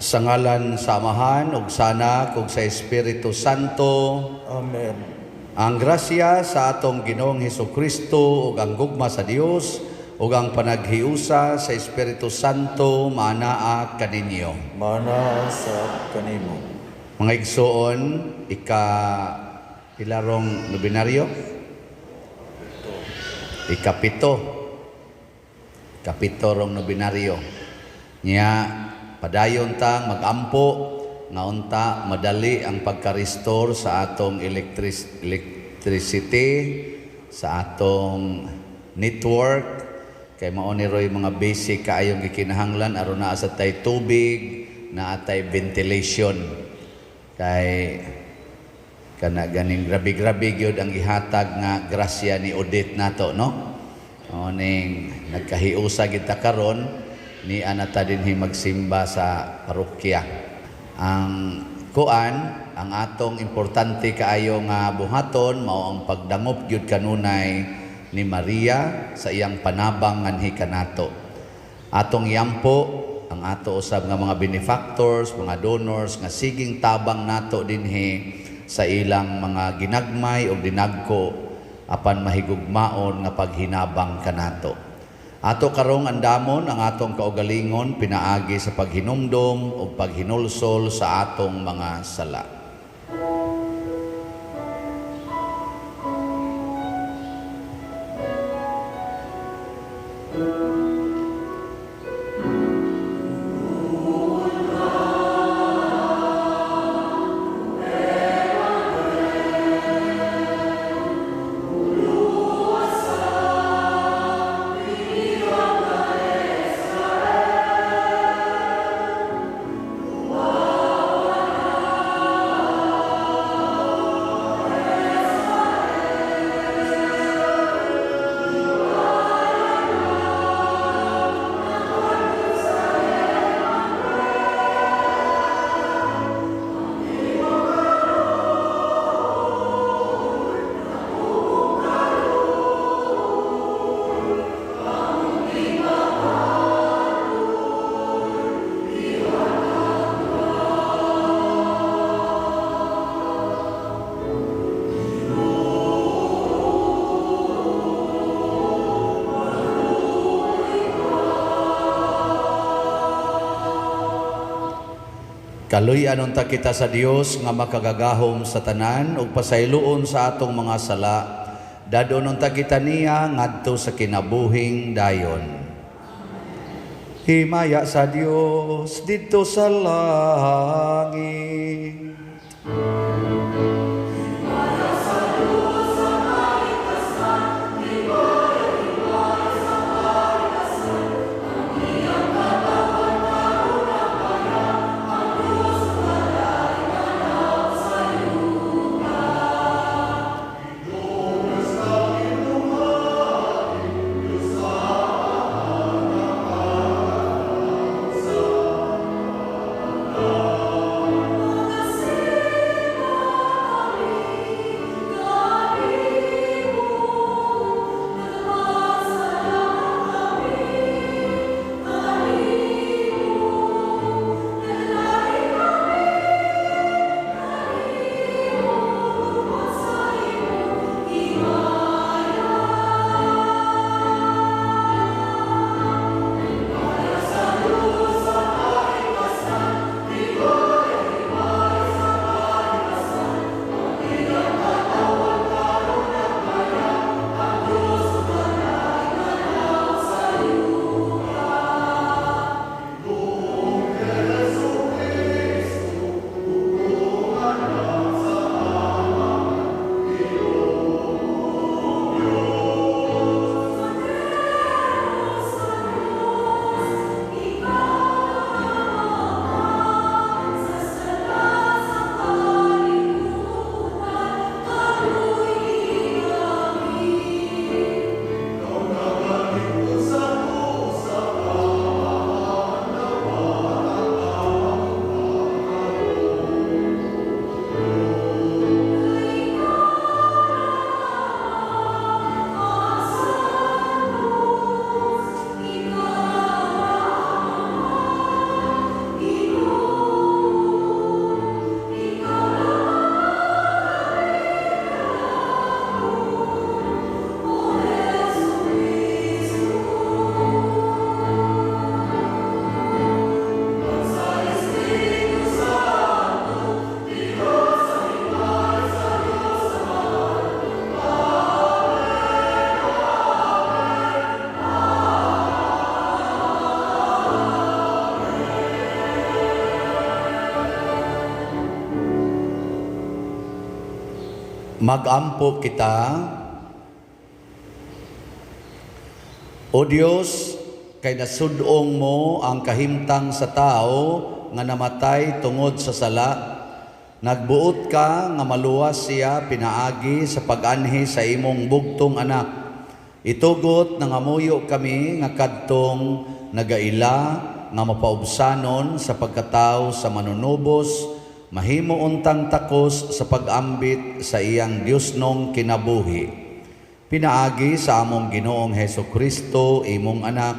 Sa ngalan sa Amahan ug sa Anak ug sa Espiritu Santo. Amen. Ang grasya sa atong Ginoong Hesukristo ug ang gugma sa Dios ug ang panaghiusa sa Espiritu Santo maanaa kaninyo. Mana sa kanimo. Mga igsoon, ika ilarong nobinaryo? Ikapito. Ikapito rong nobinaryo. Nya padayon tang magampo nga unta madali ang pagka-restore sa atong electricity, sa atong network, kay mao ni roy mga basic kaayong gikinahanglan aron naa sa tay tubig, naa tay ventilation. Kay kana ganing grabe-grabe gyud ang gihatag nga grasya ni Odette nato, no? O ning nagkahiusa gid ta karon ni anata dinhi magsimba sa parokya. Ang kuan, ang atong importante kaayo nga buhaton mao ang pagdangop gyud kanunay ni Maria sa iyang panabang nganhi kanato. Atong yampo ang ato usab nga mga benefactors, mga donors nga siging tabang nato dinhi sa ilang mga ginagmay o dinagko apan mahigugmaon nga paghinabang kanato. Ato karong andamon ang atong kaugalingon pinaagi sa paghinumdom o paghinulsol sa atong mga sala. Kaluy-an unta kita sa Dios nga makagagahom sa tanan ug pasayloon sa atong mga sala. Dadon unta kita niya ngadto sa kinabuhing dayon. Himaya sa Dios didto sa langit. Magampo kita. O Dios, kay nasudong mo ang kahimtang sa tao nga namatay tungod sa sala, nagbuot ka nga maluwas siya pinaagi sa pag-anhi sa imong bugtong anak. Itugot nangamuyo kami nga kadtong nagaila nga mapaubsanon sa pagkatao sa manunubos, mahimo untang takos sa pag-ambit sa iyang Diosnong kinabuhi. Pinaagi sa among Ginoong Heso Kristo, imong anak,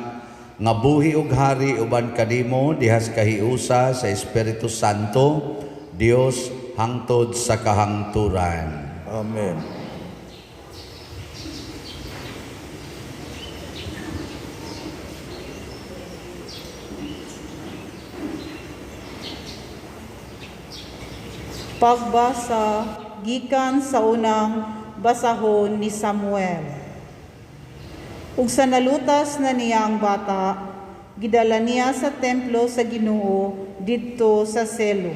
nga buhi ug hari uban kanimo dihas kahiusa sa Espiritu Santo, Dios hangtod sa kahangturan. Amen. Pagbasa gikan sa unang basahon ni Samuel. Ug sa nalutas na niya ang bata, gidala niya sa templo sa Ginoo didto sa Selo.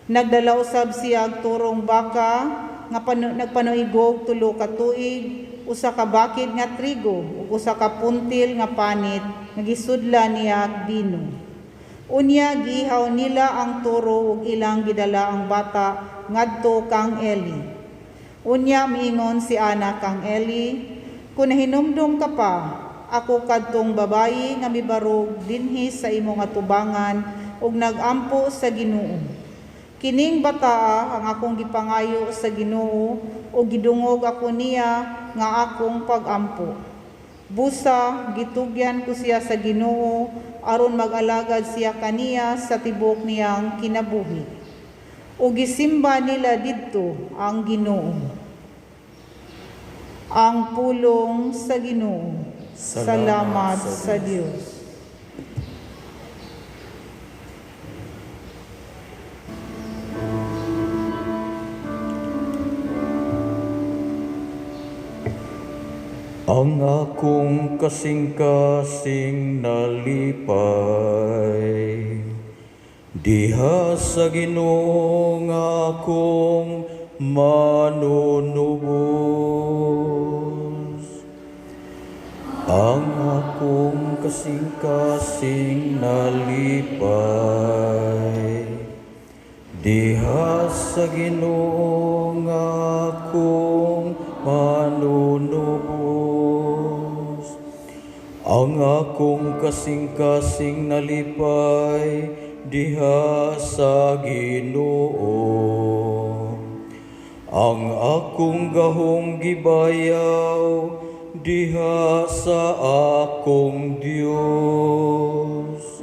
Nagdala usab siya og turong baka nga nagpanuigog 3 ka tuig, usa ka bakid nga trigo ug usa ka puntil nga panit nga gisudla niya og bino. Unya gihaw nila ang turo ug ilang gidala ang bata ngadto kang Eli. Unya miingon si Ana kang Eli, "Kun nahinumdum ka pa, ako kadtong babayi nga mibarog dinhi sa imong atubangan ug nagampo sa Ginoo. Kining bataa ang akong gipangayo sa Ginoo ug gidungog ako niya nga akong pagampo. Busa gitugyan ko siya sa Ginoo aron mag-alagad siya kaniya sa tibok niyang kinabuhi." Ug gisimba nila didto ang Ginoo. Ang pulong sa Ginoo. Salamat sa Dios. Ang akong kasing-kasing nalipay diha sa Ginoo nga akong manunubos. Ang akong kasing-kasing nalipay diha sa Ginoo nga akong manunubos. Ang akong kasing-kasing nalipay diha sa Ginoo. Ang akong gahong gibayaw diha sa akong Dios.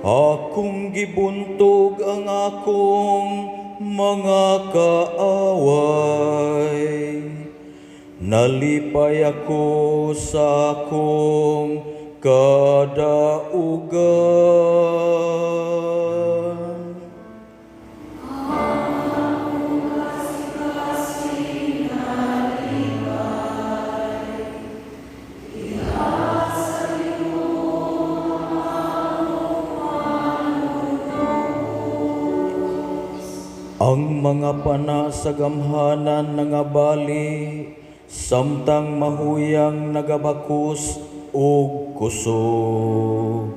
Akong gibuntog ang akong mga kaaway. Nalipay ako sa akong kadaugan. Ang mga pana sa gamhanan nangabali, samtang mahuyang nagabakus og kusog.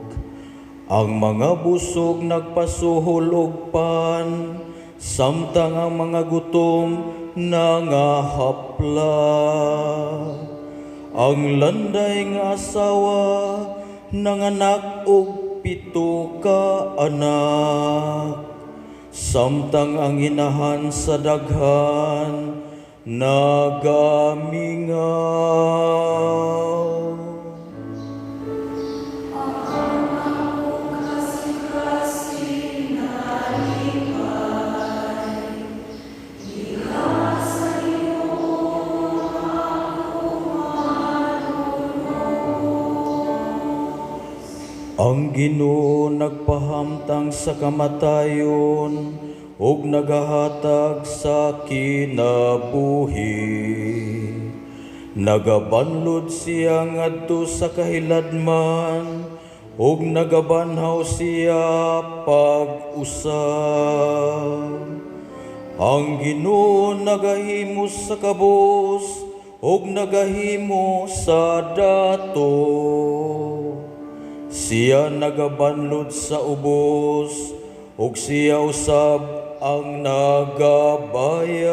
Ang mga busog nagpasuhol og pan, samtang ang mga gutom nangahapla. Ang landay nga asawa nanganak og 7 ka anak, samtang ang inahan sa daghan nagamingaw. Ang Ginoo nagpahamtang sa kamatayon ug nagahatag sa kinabuhi. Nagabanlod siya ngadto sa kahiladman ug nagabanhaw siya pag-usab. Ang Ginoo nagahimo sa kabus ug nagahimo sa dato. Siya nagabanlod sa ubos ug siya usab ang nagabayaw.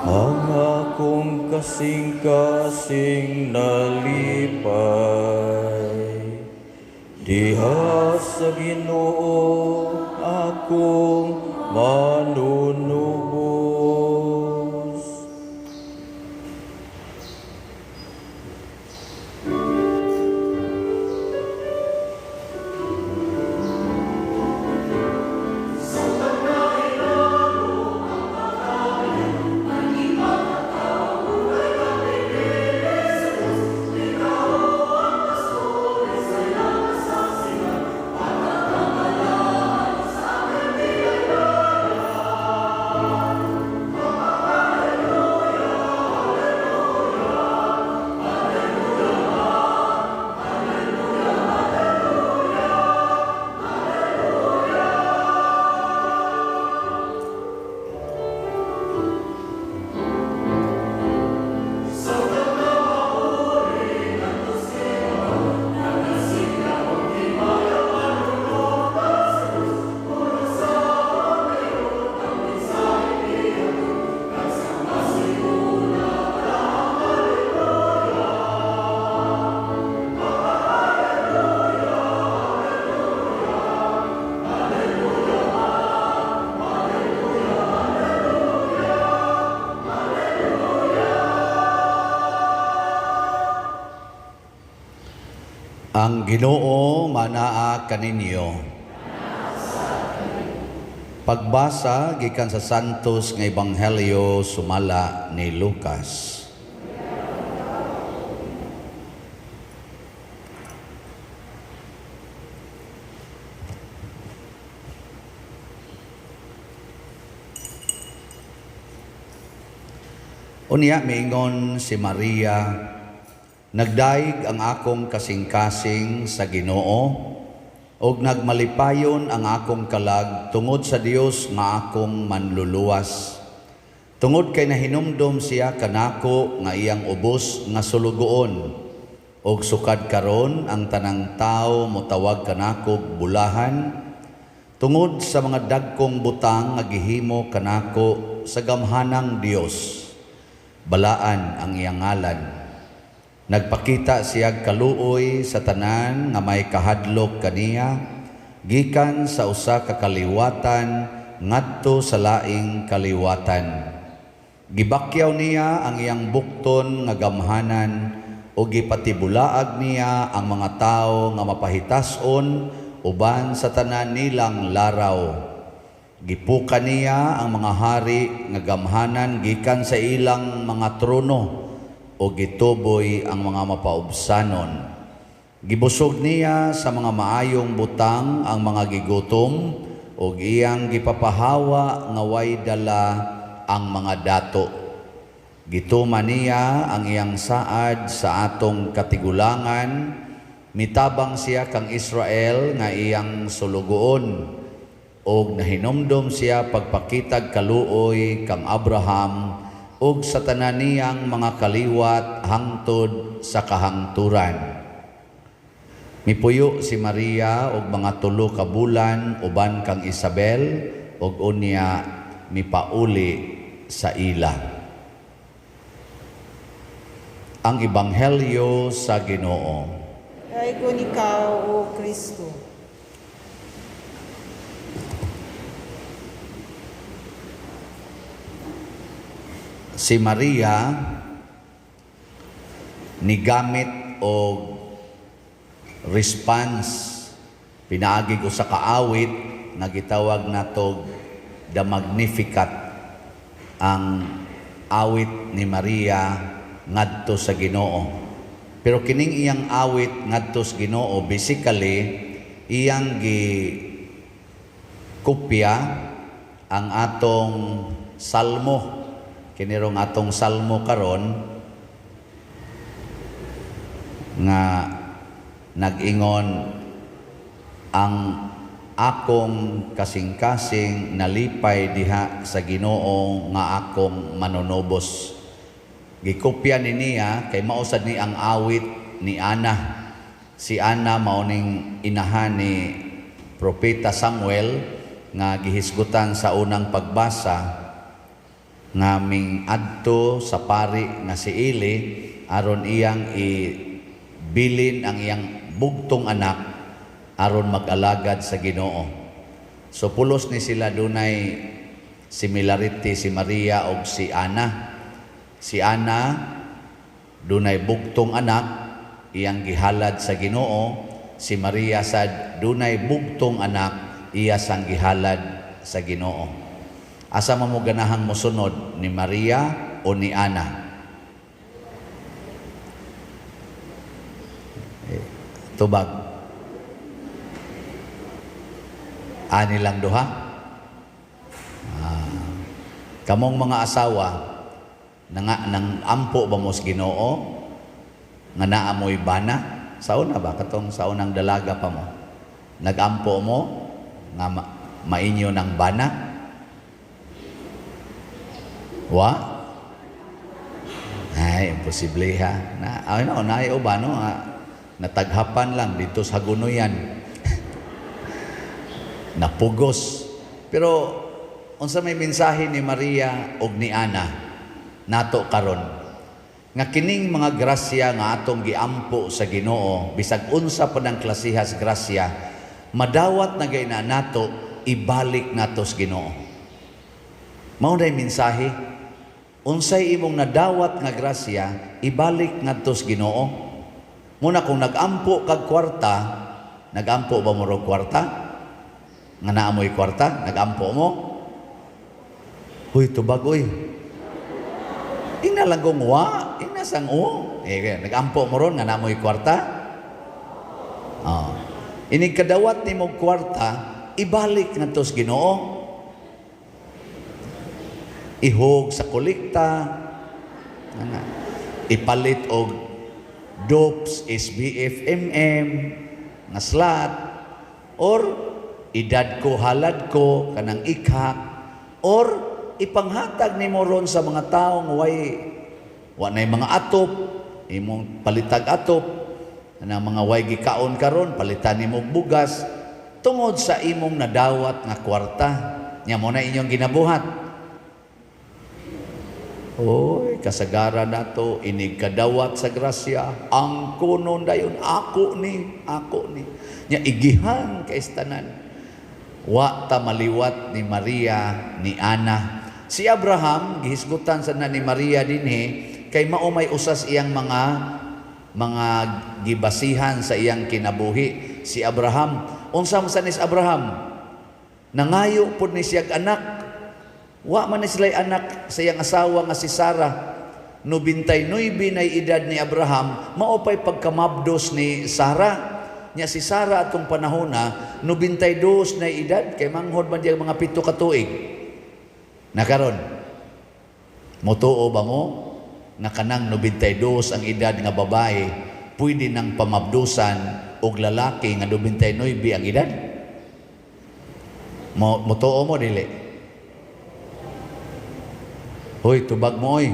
Ang akong kasing-kasing nalipay diha sa Ginoo akong manunubos. Ang Ginoo manaa kaninyo. Pagbasa gikan sa Santos nga Ebanghelyo sumala ni Lucas. Unya miingon si Maria, nagdaig ang akong kasing-kasing sa Ginoo ug nagmalipayon ang akong kalag tungod sa Dios nga akong manluluwas. Tungod kay nahinumdom siya kanako nga iyang ubos nga sulugoon, ug sukad karon ang tanang tawo motawag kanako bulahan tungod sa mga dagkong butang nga gihimo kanako sa gamhanang Dios. Balaan ang iyang ngalan. Nagpakita siya kaluoy sa tanan nga may kahadlok kaniya, gikan sa usa ka kaliwatan ngadto sa laing kaliwatan. Gibakyaw niya ang iyang bukton nga gamhanan ug gipatibulaag niya ang mga tawo nga mapahitas-on uban sa tanan nilang laraw. Gipuka niya ang mga hari nga gamhanan gikan sa ilang mga trono o gituboy ang mga mapaubsanon. Gibusog niya sa mga maayong butang ang mga gigutom ug iyang gipapahawa nga way dala ang mga dato. Gituma niya ang iyang saad sa atong katigulangan, mitabang siya kang Israel nga iyang sulugoon, ug nahinumdom siya pagpakitag kaluoy kang Abraham ug sa tanan niyang mga kaliwat hangtod sa kahangturan. Mipuyo si Maria og mga 3 ka bulan uban kang Isabel ug unya mipauli sa ila. Ang Ebanghelyo sa Ginoo. Daygon ikaw, O Kristo. Si Maria nigamit og response pinaagi usa ka awit nga gitawag natog the Magnificat, ang awit ni Maria ngadto sa Ginoo. Pero kining iyang awit ngadto sa Ginoo, basically iyang gi kopya ang atong salmo. Kinirong atong salmo karon nga nag-ingon ang Akong kasing-kasing nalipay diha sa Ginoo nga akong manunubos. Gikopya ni niya kay mausad ni ang awit ni Ana. Si Ana mao ning inahan ni Propeta Samuel nga gihisgutan sa unang pagbasa nga ming adto sa pari nga si Eli aron iyang ibilin ang iyang bugtong anak aron mag-alagad sa Ginoo. So pulos ni sila dunay similarity si Maria og si Ana. Si Ana dunay bugtong anak iyang gihalad sa Ginoo, si Maria sad dunay bugtong anak iya sang gihalad sa Ginoo. Asa man mo ganahang mosunod, ni Maria o ni Ana? Tubag. Ani lang duha. Kamong mga asawa nang ampo ba mo sa Ginoo nga naa mo'y bana? Sauna ba katong sa unang dalaga pa mo? Nagampo mo nga mainyo ng bana? Wa? Ay, imposible ha. Na, ay, no, naay uban, no? Nataghapan lang dito sa Hagunoyan. Napugos. Pero unsa may mensahe ni Maria og ni Ana nato karon? Nga kining mga grasya nga atong giampo sa Ginoo, bisag unsa pa ng klasihas grasya, madawat na gayna nato, ibalik nato sa Ginoo. Mao na mensahe, unsay imong nadawat nga grasya, ibalik ngadto sa Ginoo. Muna kung nagampo kag kwarta, nagampo ba mo rog kwarta? Nga naa mo'y kwarta, nagampo mo? Huy, tubag oy. Ina lang kong wa, ina sang o. Nagampo mo ron nga naa mo'y kwarta? Oh. Inig kadawat ni mo kwarta, ibalik ngadto sa Ginoo. Ihog sa kolekta, ipalit og dopes, SBFMM, nga slot, or edad ko, halad ko, kanang ikhak, or ipanghatag nimo ron sa mga taong wa nay mga atop, imong palitag atop, kanang mga way gikaon karon, palitan nimo og bugas, tungod sa imong nadawat nga kwarta. Nya mo na inyong ginabuhat. Oy, kasagara nato inig kadawat sa grasya, ang kunon dayon ako ni, ako ni. Nya igihan kay tanan. Wa ta maliwat ni Maria ni Ana. Si Abraham gihisgutan sa na ni Maria dinhi kay mao may usas iyang mga gibasihan sa iyang kinabuhi. Si Abraham, unsa man sa ni Abraham? Nangayo pud ni siyag anak. Wa man ni sila'y anak sa iyang asawa nga si Sarah. 99 na edad ni Abraham, mao pa'y pagkamabdos ni Sarah. Nya si Sarah atong panahona, 92 na edad, kay manghod man diya mga 7 ka tuig. Nakaron, motuo ba mo nga kanang 92 ang edad nga babae, pwede nang pamabdusan og lalaki nga 99 ang edad? Motuo mo dili? Hoy, tubag mo oy.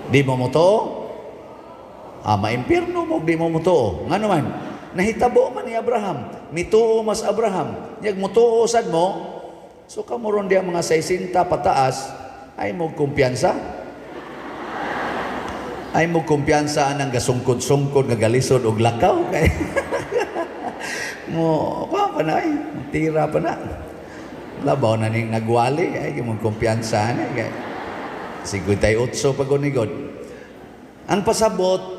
Di mo motuo? Maimpirno mo, di mo motuo. Ngano man? Nahitabo man ni Abraham. Mituo mas Abraham. Nyag motuo sad mo. So kamuron diya mga 60 pataas, ay mo kumpiyansa. Ay mo kumpiyansa anang gasungkod-sungkod nga galisod og lakaw kay. Mo kuha pa na ay, tira pa na. Labaw na ning nagwali ay mo kumpiyansa ani kay 58 pagunigod. Ang pasabot,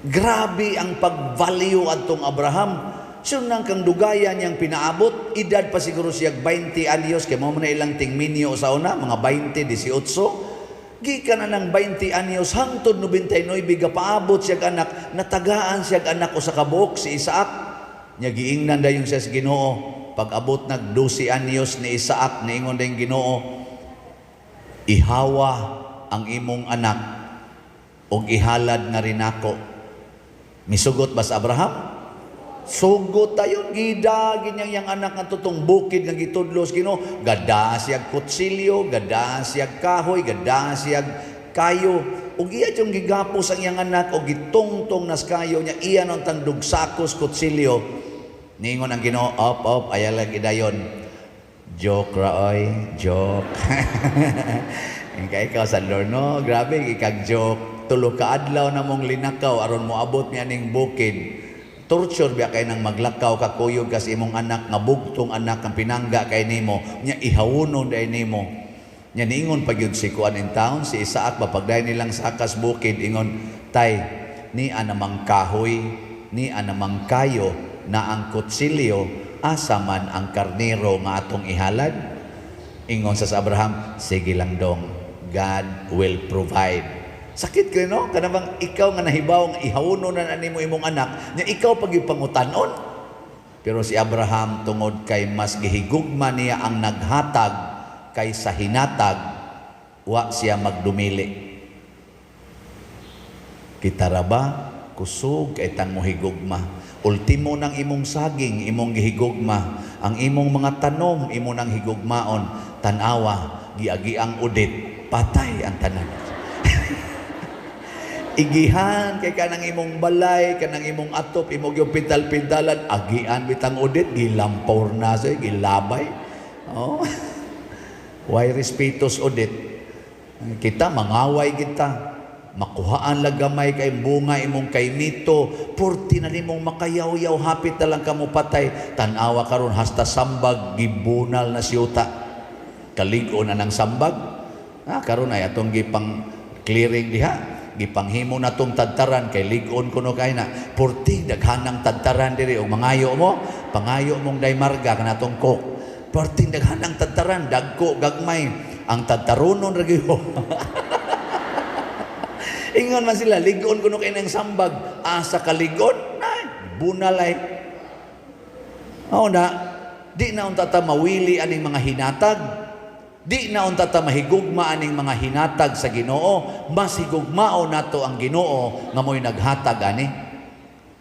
grabe ang pag-value adtong Abraham. Siya nang kang dugayan niyang pinaabot, edad pa siguro siya 20 anyos, kay mo na ilang tingminyo sa una, mga 20, 18. Gikan na ng 20 anyos, hangtod 99, gapaabot siya anak, natagaan siya anak o sa kabuok, si Isaac. Nya giingnan dayon siya sa Ginoo. Pag-abot nag 12 anyos ni Isaac, niingon dayon Ginoo, ihawa ang imong anak og ihalad nga rinako. Misugot ba sa Abraham? Sugot tayo, gida, ginyang yang anak nga tutong bukid nga gitudlos Ginoo, gada siyag kutsilyo, gada siyag kahoy, gada siyag kayo. Ug iya yung gigapos ang iyang anak o gitungtong nas kayo niya, iya nang tang dugsakos kutsilyo. Ningon ang Ginoo, op, op, ayalag idayon. Joke ra oy, joke. Kay ikaw sa Lord, no? Grabe, ikag joke. Tulo ka adlaw na mong linakaw aron moabot niya ning bukid. Torture biya kay nang maglakaw kakuyog kas imong anak nga bugtong anak ang pinangga kay nimo nya ihawunon day nimo. Nya niingon pa gyud si kuan in town si Isaac mapagday nilang sakas bukid ingon tay ni anamang kahoy ni anamang kayo na ang kutsilyo asa man ang karnero nga atong ihalad. Ingon sa Abraham, sige lang dong, God will provide. Sakit kayo, no? Kanabang ikaw nga nahibaw nga ihawuno na nimo imong anak, nya ikaw pag ipangutanon. Pero si Abraham tungod kay mas gihigugma niya ang naghatag kaysa hinatag, wa siya magdumili. Kita ra ba? Kusog kay tang mohigugma. Ultimo ng imong saging, imong gihigugma. Ang imong mga tanom, imo nang higugmaon. Tan-awa, giagi ang udit, patay ang tanan. Igihan kay kanang imong balay, kanang imong atop, imong yung pintal-pintalan, agian bitang udit, gilampor na siya, gilabay. Oh. Why respetos udit? Kita, mangaway kita. Makuhaan lang gamay kay bunga imong kay mito, purti na nimong makayaw-yaw, hapit na lang kamo patay. Tanawa karon hasta sambag, gibunal na siyuta. Kalig-on na ng sambag. Ah, karon ay atong gipang clearing diha. Gipanghimo na tong tadtaran kay lig-on kuno kay na purti daghanang tadtaran diri og mangayo mo pangayo mong day marga kanatong coke purti daghanang tadtaran dagko gagmay ang tadtaronon ra gyud. Ingon man sila lig-on kuno kay nang sambag asa ka lig-on na bunal ay mao na di na unta ta mawili aning mga hinatag. Di na unta ta mahigugma aning mga hinatag sa Ginoo, mas higugmao nato ang Ginoo nga mo'y naghatag ani.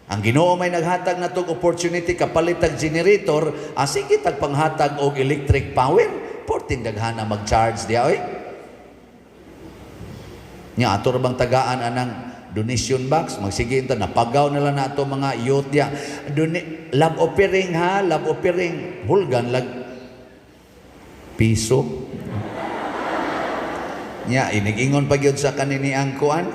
Ang Ginoo may naghatag natong opportunity kapalit tag generator, sige tag panghatag og electric power, porting daghana mag-charge diha oy. Nya ato ra bang tagaan anang donation box, magsige ta napagaw na lang nato mga youth diha. Love offering ha, love offering, hulgan lag piso. Nya inigingon pa gyud sa kanini ang kuan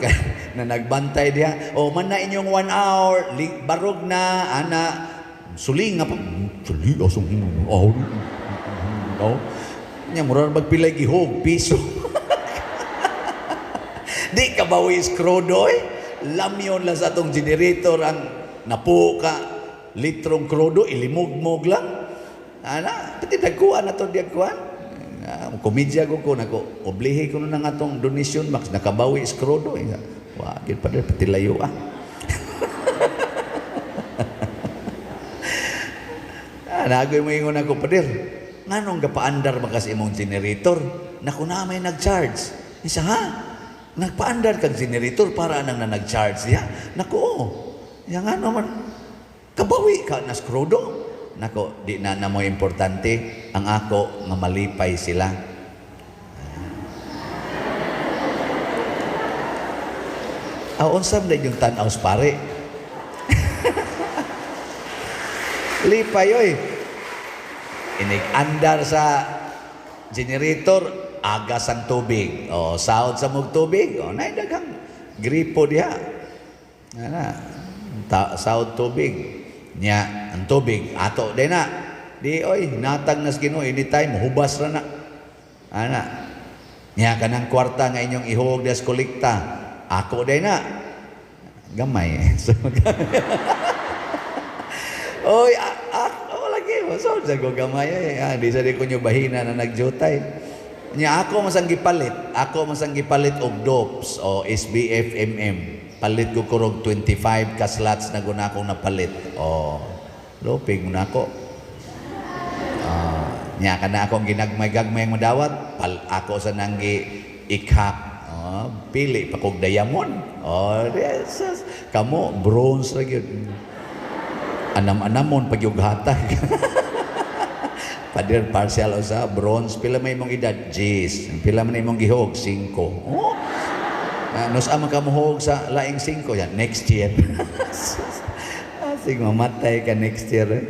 na nagbantay diha. O man na inyong 1 hour, barog na ana suling nga pa. Suli asong oh. Oh. Nya mura magpilay gihog piso. Di ka bawis krudo eh. Lamyon lang sa atong generator ang napuka litrong krudo ilimugmog lang. Ana, pati dagkuan na to diag kuan. Komedya ko ko nako oblihi ko na nga atong donation box nakabawi iskrodo eh. Wa gid pa pati layo ah. Nagoy mo ingon ako pader. Nganong gapaandar ba kasi imong generator? Nako na may nag-charge. Isa ha? Nagpaandar kag generator para anang na nag-charge diha. Nako oh. Ya ngano man kabawi ka na skrodo. Nako, di na na mo importante ang ako nga malipay sila. Aw unsa man yung tan-aw pare? Lipay oy. Inig-andar sa generator, agas ang tubig. O sahod sa mug tubig, o nay daghang gripo diha. Ana, sahod tubig. Nya ang tubig ato din na di oy natag nas Ginoo anytime hubas ra na ana nya kanang kwarta nga inyong ihog des kolekta ako din na gamay. So, oy ako lagi so jago gamay ay di sa di ko nyo bahina na nagjutay nya ako masang gipalit, ako masang gipalit og DOPS o SBFMM. Palit ko kurog 25 ka slots na guna akong napalit. Oh, lupig mo na ako. Nya ka na akong ginagmay-gagmay mo dawat, pal ako sa nanggi ikhak. Oh, pili pa kog diamond. Oh, Jesus. Kamo bronze ra gyud. Anam-anamon pag hatag. Pader, partial usa, bronze. Pila may imong edad? Jis. Pila man imong gihog? Singko. Oh. Nus man ka muhog sa laing singko yan next year. Sige, mamatay ka next year. Eh.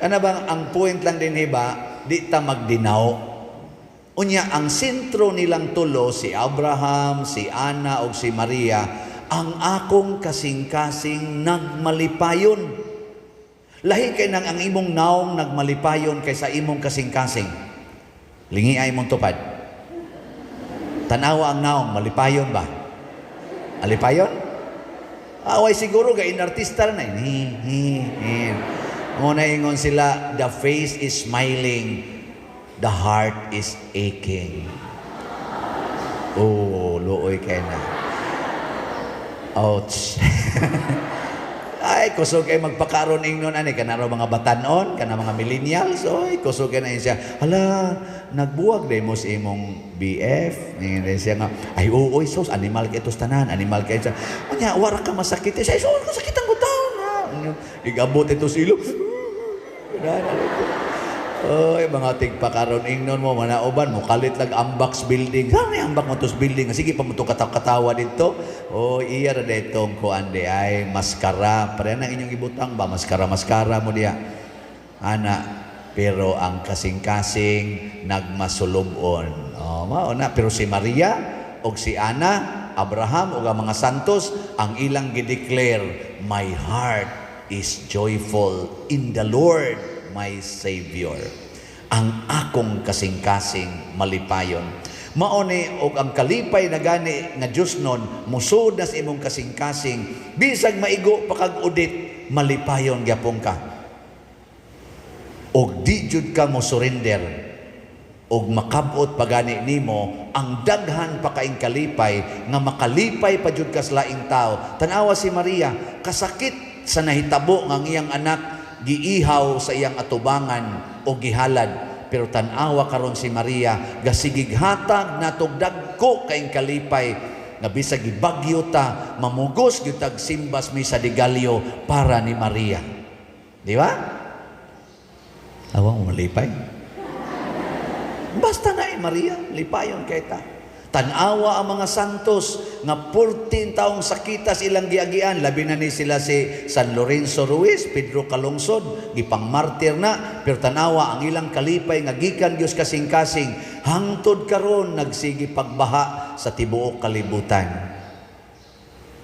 Ano bang ang point lang din ba, di ta magdinaw. Unya, ang sentro nilang tulo, si Abraham, si Ana, o si Maria, "Ang akong kasing-kasing nagmalipayon." Lahi kay nang ang imong naong nagmalipayon kaysa imong kasing-kasing. Lingi ay imong tupad. Tanawa ang naong, malipayon ba? Alipayon? Away siguro ga inartista na. Hi, hi, hi. Muna ingon sila, "The face is smiling, the heart is aching." Oh, luoy kay na. Ouch. Ay, kusog kay magpakaron ingnon ani kana raw mga batanon, kana mga millennials, oy, kusog kay na siya. "Hala, nagbuwag day mo sa imong BF." Ningon siya nga, "Ay, oo, oy, sus, animal kay tos tanan, animal kay siya. Unya, wara ka masakit." Ay, sus, masakitan ko taon. Igabot ito sa ilo. Oy, mga tigpakaron ingnon mo, manauban mo, kalit lag Ambax building. Saan ni ambak mo tos building? Sige pa mo to katawa dito. Oh, iya ra detong kuan di ay maskara. Pareha nang inyong ibutang ba maskara maskara mo diya. Ana, pero ang kasing-kasing nagmasulubon. Oh, mao na, pero si Maria og si Ana, Abraham ug ang mga santos, ang ilang gideclare, "My heart is joyful in the Lord my Savior." Ang akong kasing-kasing malipayon. Mao ni og ang kalipay na gani nga Dios nun musod na sa imong kasing-kasing, bisag maigo pa kag udit, malipayon gyapon ka. Og di jud ka mo surrender og makabot pa gani nimo ang daghan pa kaing kalipay nga makalipay pa jud ka sa laing tao. Tan-awa si Maria, kasakit sa nahitabo nga ang iyang anak giihaw sa iyang atubangan o gihalad, pero tan-awa karon si Maria, gasigig hatag natog dagko kaing kalipay nga bisag gibagyo ta, mamugos gyud tag simbas misa de Gallo para ni Maria, di ba? Awang malipay. Basta na eh, Maria, lipayon kay ta. Tanawa ang mga santos nga 14 taong sakitas ilang giagian. Labi na ni sila si San Lorenzo Ruiz, Pedro Calungsod, gipang martir na. Pero tanawa ang ilang kalipay nga gikan Dios kasing-kasing. Hangtod karon nagsige pagbaha sa tibuok kalibutan.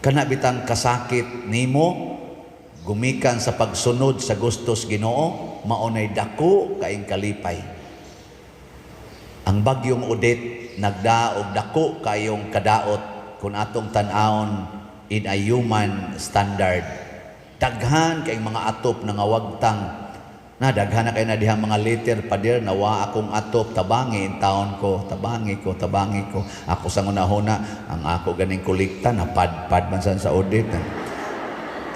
Kana bitang kasakit nimo gumikan sa pagsunod sa gustos Ginoo, maunay dako kaing kalipay. Ang bagyong Odette nagdaog dako kayong kadaot kung atong tan-awon in a human standard. Daghan kay mga atop na ngawagtang na daghan na kay na diha mga letter, "Pader, nawa akong atop, tabangi in taon ko, tabangi ko, tabangi ko." Ako sa ngunahuna, ang ako ganing kolekta napadpad man sa Odette.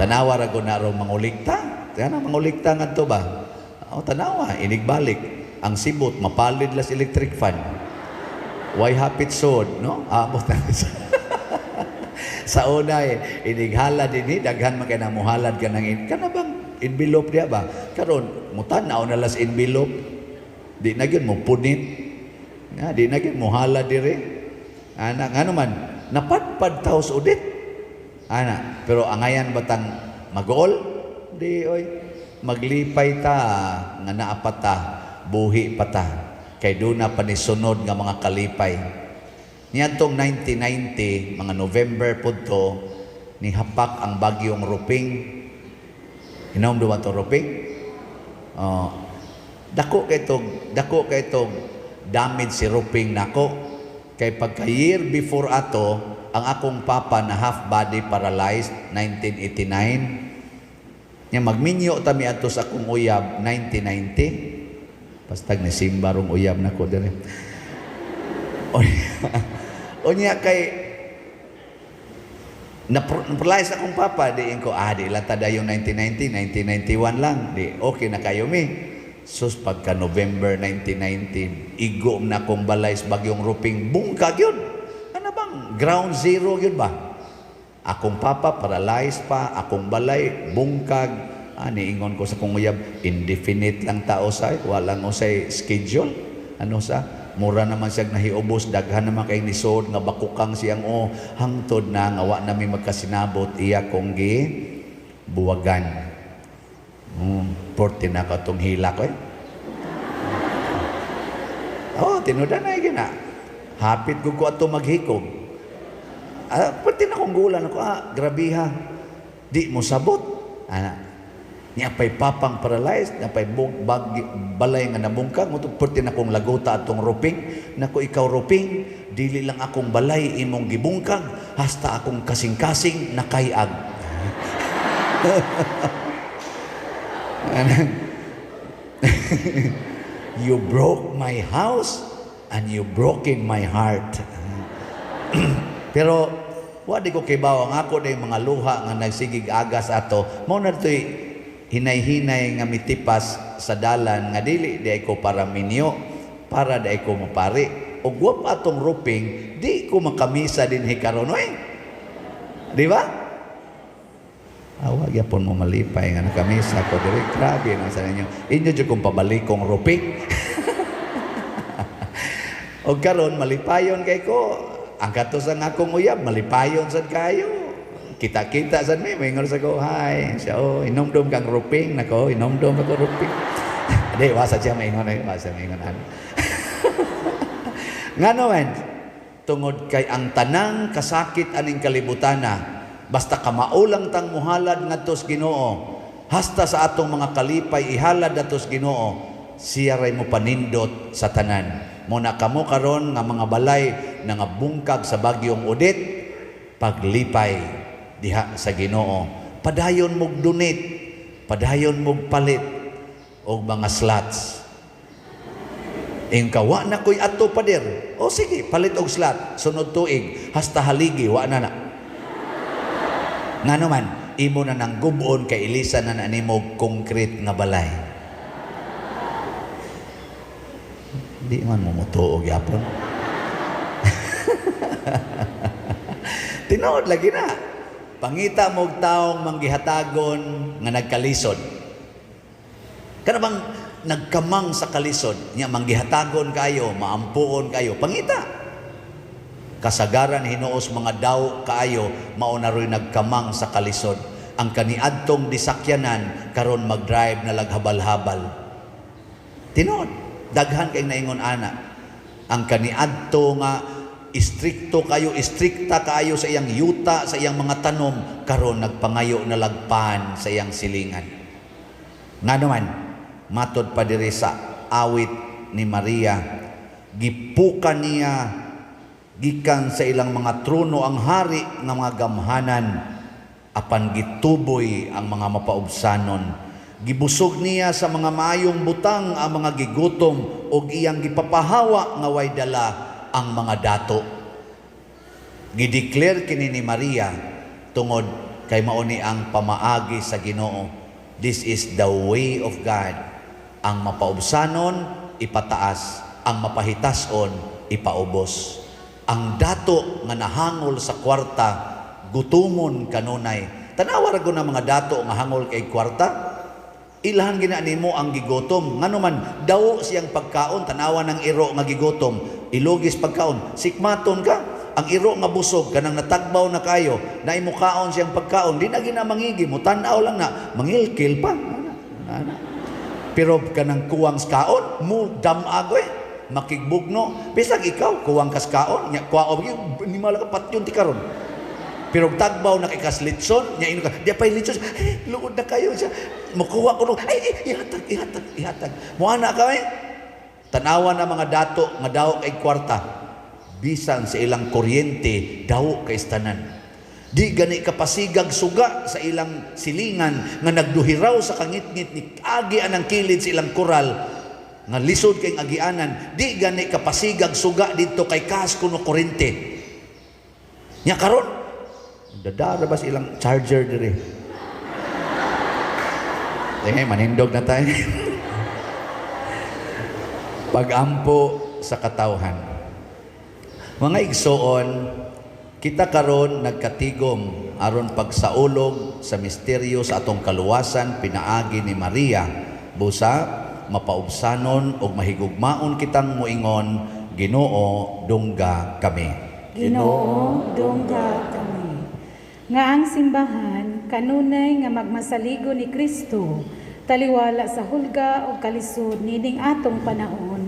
Tanawa ra ko na rong mangulikta. Kaya mangulikta ngadto ba? O tanawa, inigbalik. Ang sibot, mapalid las electric fan. Why hapit sod, no? Amot na sa una eh, inighala din eh, daghan man kay namuhalad ka ng kana bang envelope diya ba? Karon mutan-aw na las envelope. Di na gyud mo punit. Nga di na gyud muhala dire. Ana, ngano man napadpad taos Odette. Ana, pero angayan batang magool? Di oy. Maglipay ta nga naa pa ta, buhi pa ta. Kay duna pa ni sunod nga mga kalipay. Niadtong 1990, mga November pud to, ni hapak ang bagyong Ruping. Hinom duman to Ruping? Oh, dako kay tog damage si Ruping nako. Kay pagka year before ato, ang akong papa na half body paralyzed 1989. Nya magminyo ta mi adto sa akong uyab 1990. Pastag ni simba rong uyab nako dire. Unya kay na-paralyze akong papa, di ko, di lang tada yung 1990, 1991 lang, di okay na kayo mi. Sus, pagka November 1990, igo na akong balay sa bagyong Ruping, bungkag yun. Ano bang ground zero yun ba? Akong papa paralyzed pa, akong balay, bungkag. Niingon ko sa kong uyab, indefinite lang tao sa, walang usay schedule. Ano sa? Mura naman siyang nahiubos, daghan naman kay nisod nga bakukang siyang o hangtod na nga wa nami magkasinabot iya kong gi buwagan. Porte na ka tong hilak eh. Oh, tinudan na gina. Hapit ko ko ato maghikog. Porte na kong gulan ako, grabiha. Di mo sabot. Ana. Niya pa'y papang paralyzed, niya pa'y balay nga nabungkag, mo porte na kong lagota atong ruping. Nako ikaw ruping, dili lang akong balay imong gibungkag, hasta akong kasing-kasing nakayag. You broke my house and you broke in my heart. Pero wa di ko kibaw ang ako day mga luha nga nagsigig agas ato. Mao na to'y hinay-hinay nga mitipas sa dalan nga dili di ko para minyo, para di ko mapari. Og wa pa atong ruping, di ko makamisa din hikaron oy. Di ba? Awa gyapon mo malipay nga nakamisa ko diri. Grabe na sa ninyo. Inyo jud kong pabalikong ruping. Og karon malipayon kay ko. Ang kato sa akong uyab malipayon sad kayo. Kita-kita sad mi maingon sa ko, hi. Siya, oh, inomdom kang ruping nako, inomdom ako ruping. Di wa sa siya maingon ay, wa sa maingon an. Ngano man tungod kay ang tanang kasakit aning kalibutana, basta kamaulang tang muhalad ngadto sa Ginoo, hasta sa atong mga kalipay ihalad ngadto sa Ginoo, siya ray mo panindot sa tanan. Muna kamo karon nga mga balay nga bungkag sa bagyong Odette, paglipay diha sa Ginoo. Padayon mog donate, padayon mog palit og mga slots. Ing ka, wa na ko'y ato pader. O sige, palit og slot, sunod tuig, hasta haligi, wa na na. Ngano man, imo na nang gubon kay ilisa na na nimo concrete nga balay. Di man mo mutuo gyapon. Tinuod lagi na. Pangita mo og taong manggihatagon nga nagkalisod. Kana bang nagkamang sa kalisod, nya manggihatagon kayo, maampuon kayo, pangita. Kasagaran hinuos mga daw kaayo, mao na ro'y nagkamang sa kalisod. Ang kaniadtong disakyanan karon magdrive na laghabal-habal. Tinuod, daghan kay naingon ana. Ang kaniadto nga istrikto kayo, istrikta kayo sa iyang yuta, sa iyang mga tanom, karon nagpangayo na lagpan sa iyang silingan. Ngano man, matod pa diri sa awit ni Maria, gipuka niya gikan sa ilang mga trono ang hari nga mga gamhanan, apan gituboy ang mga mapaubsanon. Gibusog niya sa mga maayong butang ang mga gigutom ug iyang gipapahawa nga way dala ang mga dato. Gideclare kini ni Maria tungod kay mao ni ang pamaagi sa Ginoo. This is the way of God. Ang mapaubsanon ipataas, ang mapahitason ipaubos. Ang dato nga nahangol sa kwarta gutumon kanunay. Tanawa ra gud na mga dato nga hangol kay kwarta. Ilhan gina nimo ang gigutom. Ngano man daw siyang pagkaon, tanawa ng iro nga gigutom, ilugis pagkaon, sikmaton ka. Ang iro nga busog kanang natagbaw na kayo, na imukaon siyang pagkaon, di na gina mangigi, mo tan-aw lang na, mangilkil pa. Ana, ana. Pero kanang kuwang kaon, mo damag oy, makigbugno. Bisag ikaw kuwang kas kaon, nya kuwa og ni mala ka patyon ti karon. Pero tagbaw na kay kas litson, nya ino ka, di pay litson, eh, luod na kayo siya. Mukuha ko no, ay, ihatag, ihatag, ihatag. Muana ka eh. Tanawa na mga dato nga daw kay kwarta. Bisan sa ilang kuryente, daw kay istanan. Di gani kapasigag suga sa ilang silingan nga nagduhiraw sa kangitngit ni agi anang kilid sa ilang koral nga lisod kay agianan. Di gani kapasigag suga didto kay kas kuno kuryente. Nya karon dadara ba sa ilang charger diri? Tingay manindog na tayo. Pagampo sa katawhan. Mga igsoon, Kita karon nagkatigom aron pagsaulog sa misteryo sa atong kaluwasan pinaagi ni Maria. Busa mapaubsanon ug mahigugmaon kitang moingon, Ginoo, dungga kami. Ginoo, dungga kami. Nga ang simbahan kanunay nga magmasaligo ni Kristo, taliwala sa hulga o kalisod nining atong panahon,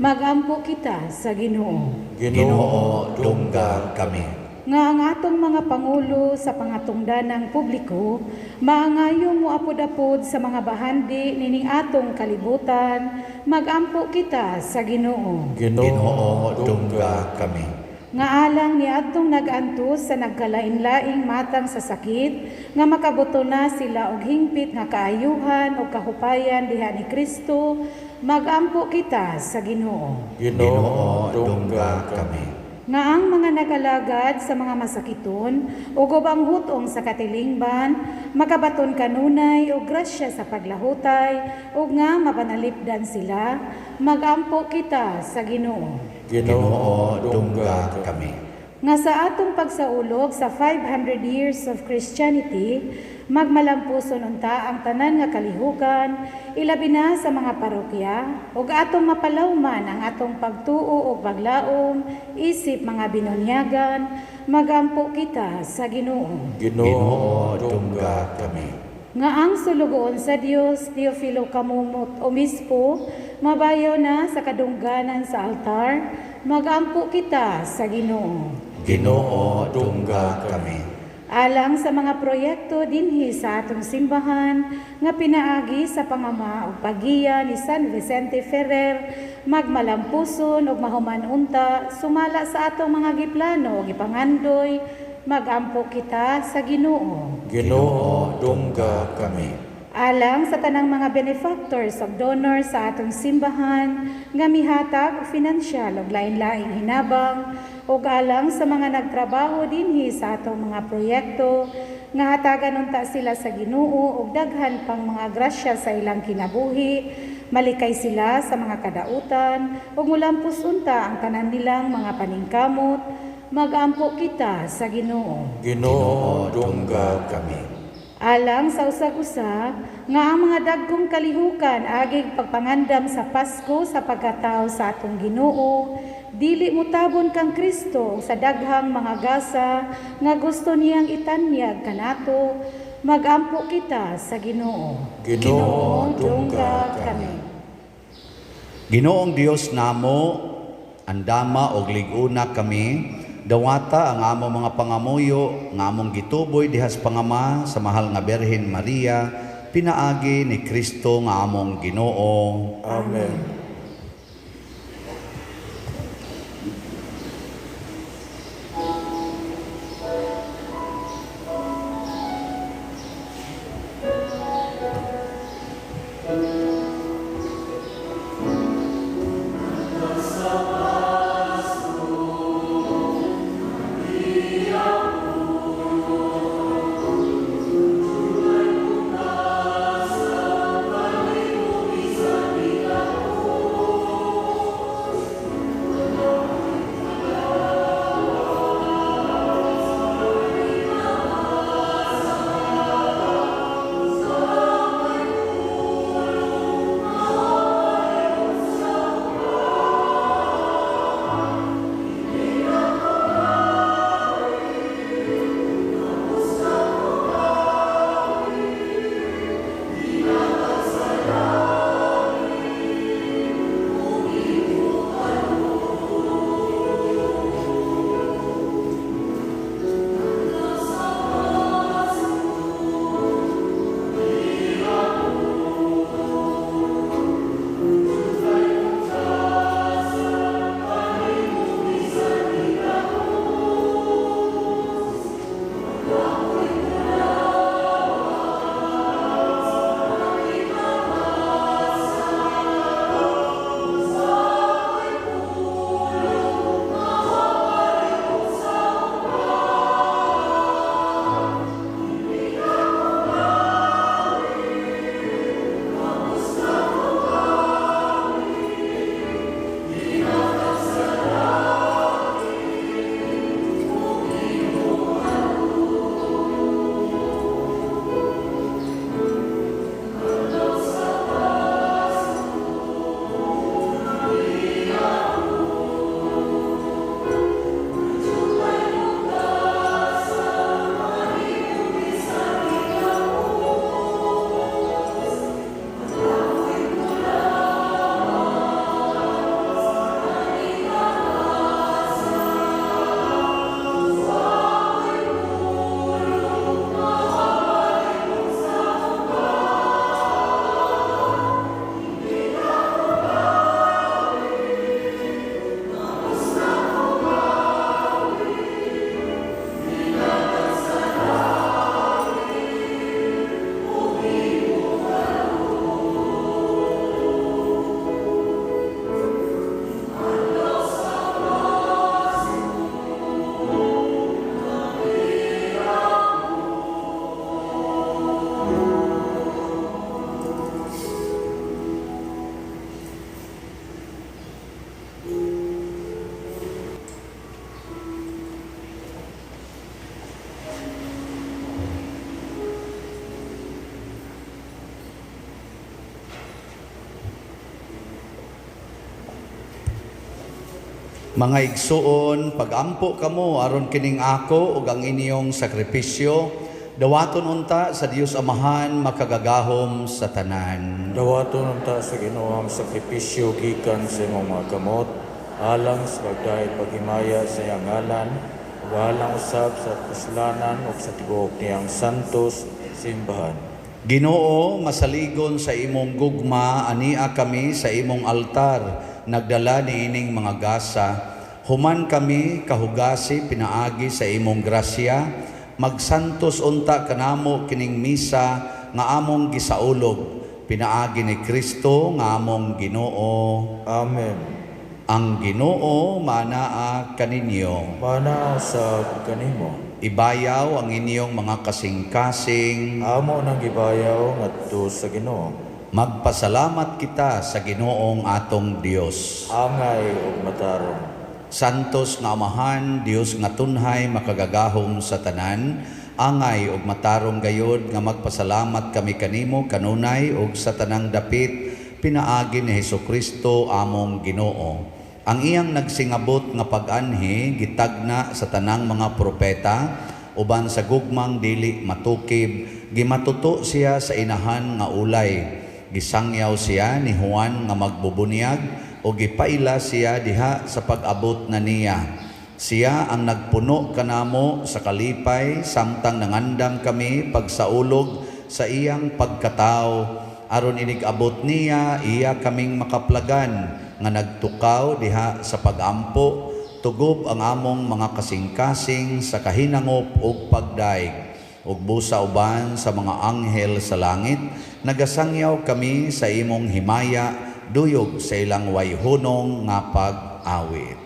magampo kita sa Ginoo. Ginoo, dungga kami. Nga ang atong mga pangulo sa pangatungdanang publiko maangayo moapod-apod sa mga bahandi nining atong kalibutan, magampo kita sa Ginoo. Ginoo, dungga kami. Nga alang ni adtong nag-antos sa nagkalain-laing matang sa sakit, nga makabuto na sila og hingpit nga kaayuhan og kahupayan diha ni Kristo, magampo kita sa Ginoo. Ginoo, dungga kami. Nga ang mga nagalagad sa mga masakiton ug ubang hutong sa katilingban makabaton kanunay og grasya sa paglahutay ug nga mapanalipdan sila, magampo kita sa Ginoo. Ginoo, dungga kami. Nga sa atong pagsaulog sa 500 years of Christianity, magmalampuson unta ang tanan nga kalihukan, ilabi na sa mga parokya, ug atong mapalawman ang atong pagtuo ug paglaom, isip mga binunyagan, magampo kita sa Ginoo. Ginoo, dungga kami. Nga ang sulugoon sa Dios, Teofilo Camomot Obispo, mabayaw na sa kadungganan sa altar, magampo kita sa Ginoo. Ginoo, dungga kami. Alang sa mga proyekto dinhi sa atong simbahan nga pinaagi sa pangama ug paggiya ni San Vicente Ferrer, magmalampuson ug mahuman unta sumala sa atong mga giplano ug gipangandoy, magampo kita sa Ginoo. Ginoo, dungga kami. Alang sa tanang mga benefactors ug donors sa atong simbahan nga mihatag og finansyal ug lain-laing hinabang, ug alang sa mga nagtrabaho dinhi sa atong mga proyekto nga hatagan unta sila sa Ginoo ug daghan pang mga grasya sa ilang kinabuhi, malikay sila sa mga kadautan ug mulampos unta ang tanan nilang mga paningkamot, magampo kita sa Ginoo. Ginoo, dungga kami. Alang sa usag-usa nga ang mga dagkong kalihukan agig pagpangandam sa Pasko sa pagkatao sa atong Ginoo, dili mutabon kang Kristo sa daghang mga gasa nga gusto niyang itanyag kanato, magampo kita sa Ginoo. Ginoo, dungga kami. Ginoong Dios namo, andama og lig-una kami, dawata ang amo mga pangamuyo nga among gituboy dihas pangama sa mahal nga Birhen Maria, pinaagi ni Kristo nga among Ginoo. Amen. Mga igsuon, pagampo kamo aron kining ako ug ang inyong sakripisyo, dawaton unta sa Dios Amahan makagagahom sa tanan. Dawaton unta sa Ginoo ang sakripisyo gikan sa imong mga kamot, alang sa pagdait paghimaya sa iyang ngalan, ug alang usab sa kaslanan ug sa tibuok niyang santos simbahan. Ginoo, masaligon sa imong gugma, ania kami sa imong altar, nagdala niining mga gasa. Human kami kahugasi pinaagi sa imong grasya, magsantos unta kanamo kining misa nga among gisaulog, pinaagi ni Kristo nga among Ginoo. Amen. Ang Ginoo manaa kaninyo. Manaa usab kanimo. Ibayaw ang inyong mga kasing-kasing. Amo nang gibayaw ngadto sa Ginoo. Magpasalamat kita sa Ginoong atong Dios. Angay ug matarong. Santos nga Amahan, Dios nga tunhay makagagahom sa tanan, angay ug matarong gayod nga magpasalamat kami kanimo kanunay ug sa tanang dapit pinaagi ni Hesukristo among Ginoo. Ang iyang nagsingabot nga pag-anhi gitagna sa tanang mga propeta uban sa gugmang dili matukib, gimatuto siya sa inahan nga ulay. Gisangyaw siya ni Juan nga magbubunyag o gipaila siya diha sa pag-abot na niya. Siya ang nagpuno kanamo sa kalipay samtang nangandam kami pagsaulog sa iyang pagkatao. Aron inig-abot niya, iya kaming makaplagan nga nagtukaw diha sa pag-ampo, tugob ang among mga kasing-kasing sa kahinangop ug pagdaig. Ug busa uban sa mga anghel sa langit, nagasangyaw kami sa imong himaya, duyog sa ilang wayhunong nga pag-awit.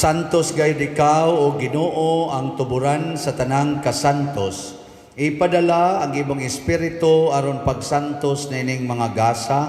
Santos gayud ikaw o Ginoo ang tuburan sa tanang kasantos. Ipadala ang imong espiritu aron pagsantos nining mga gasa,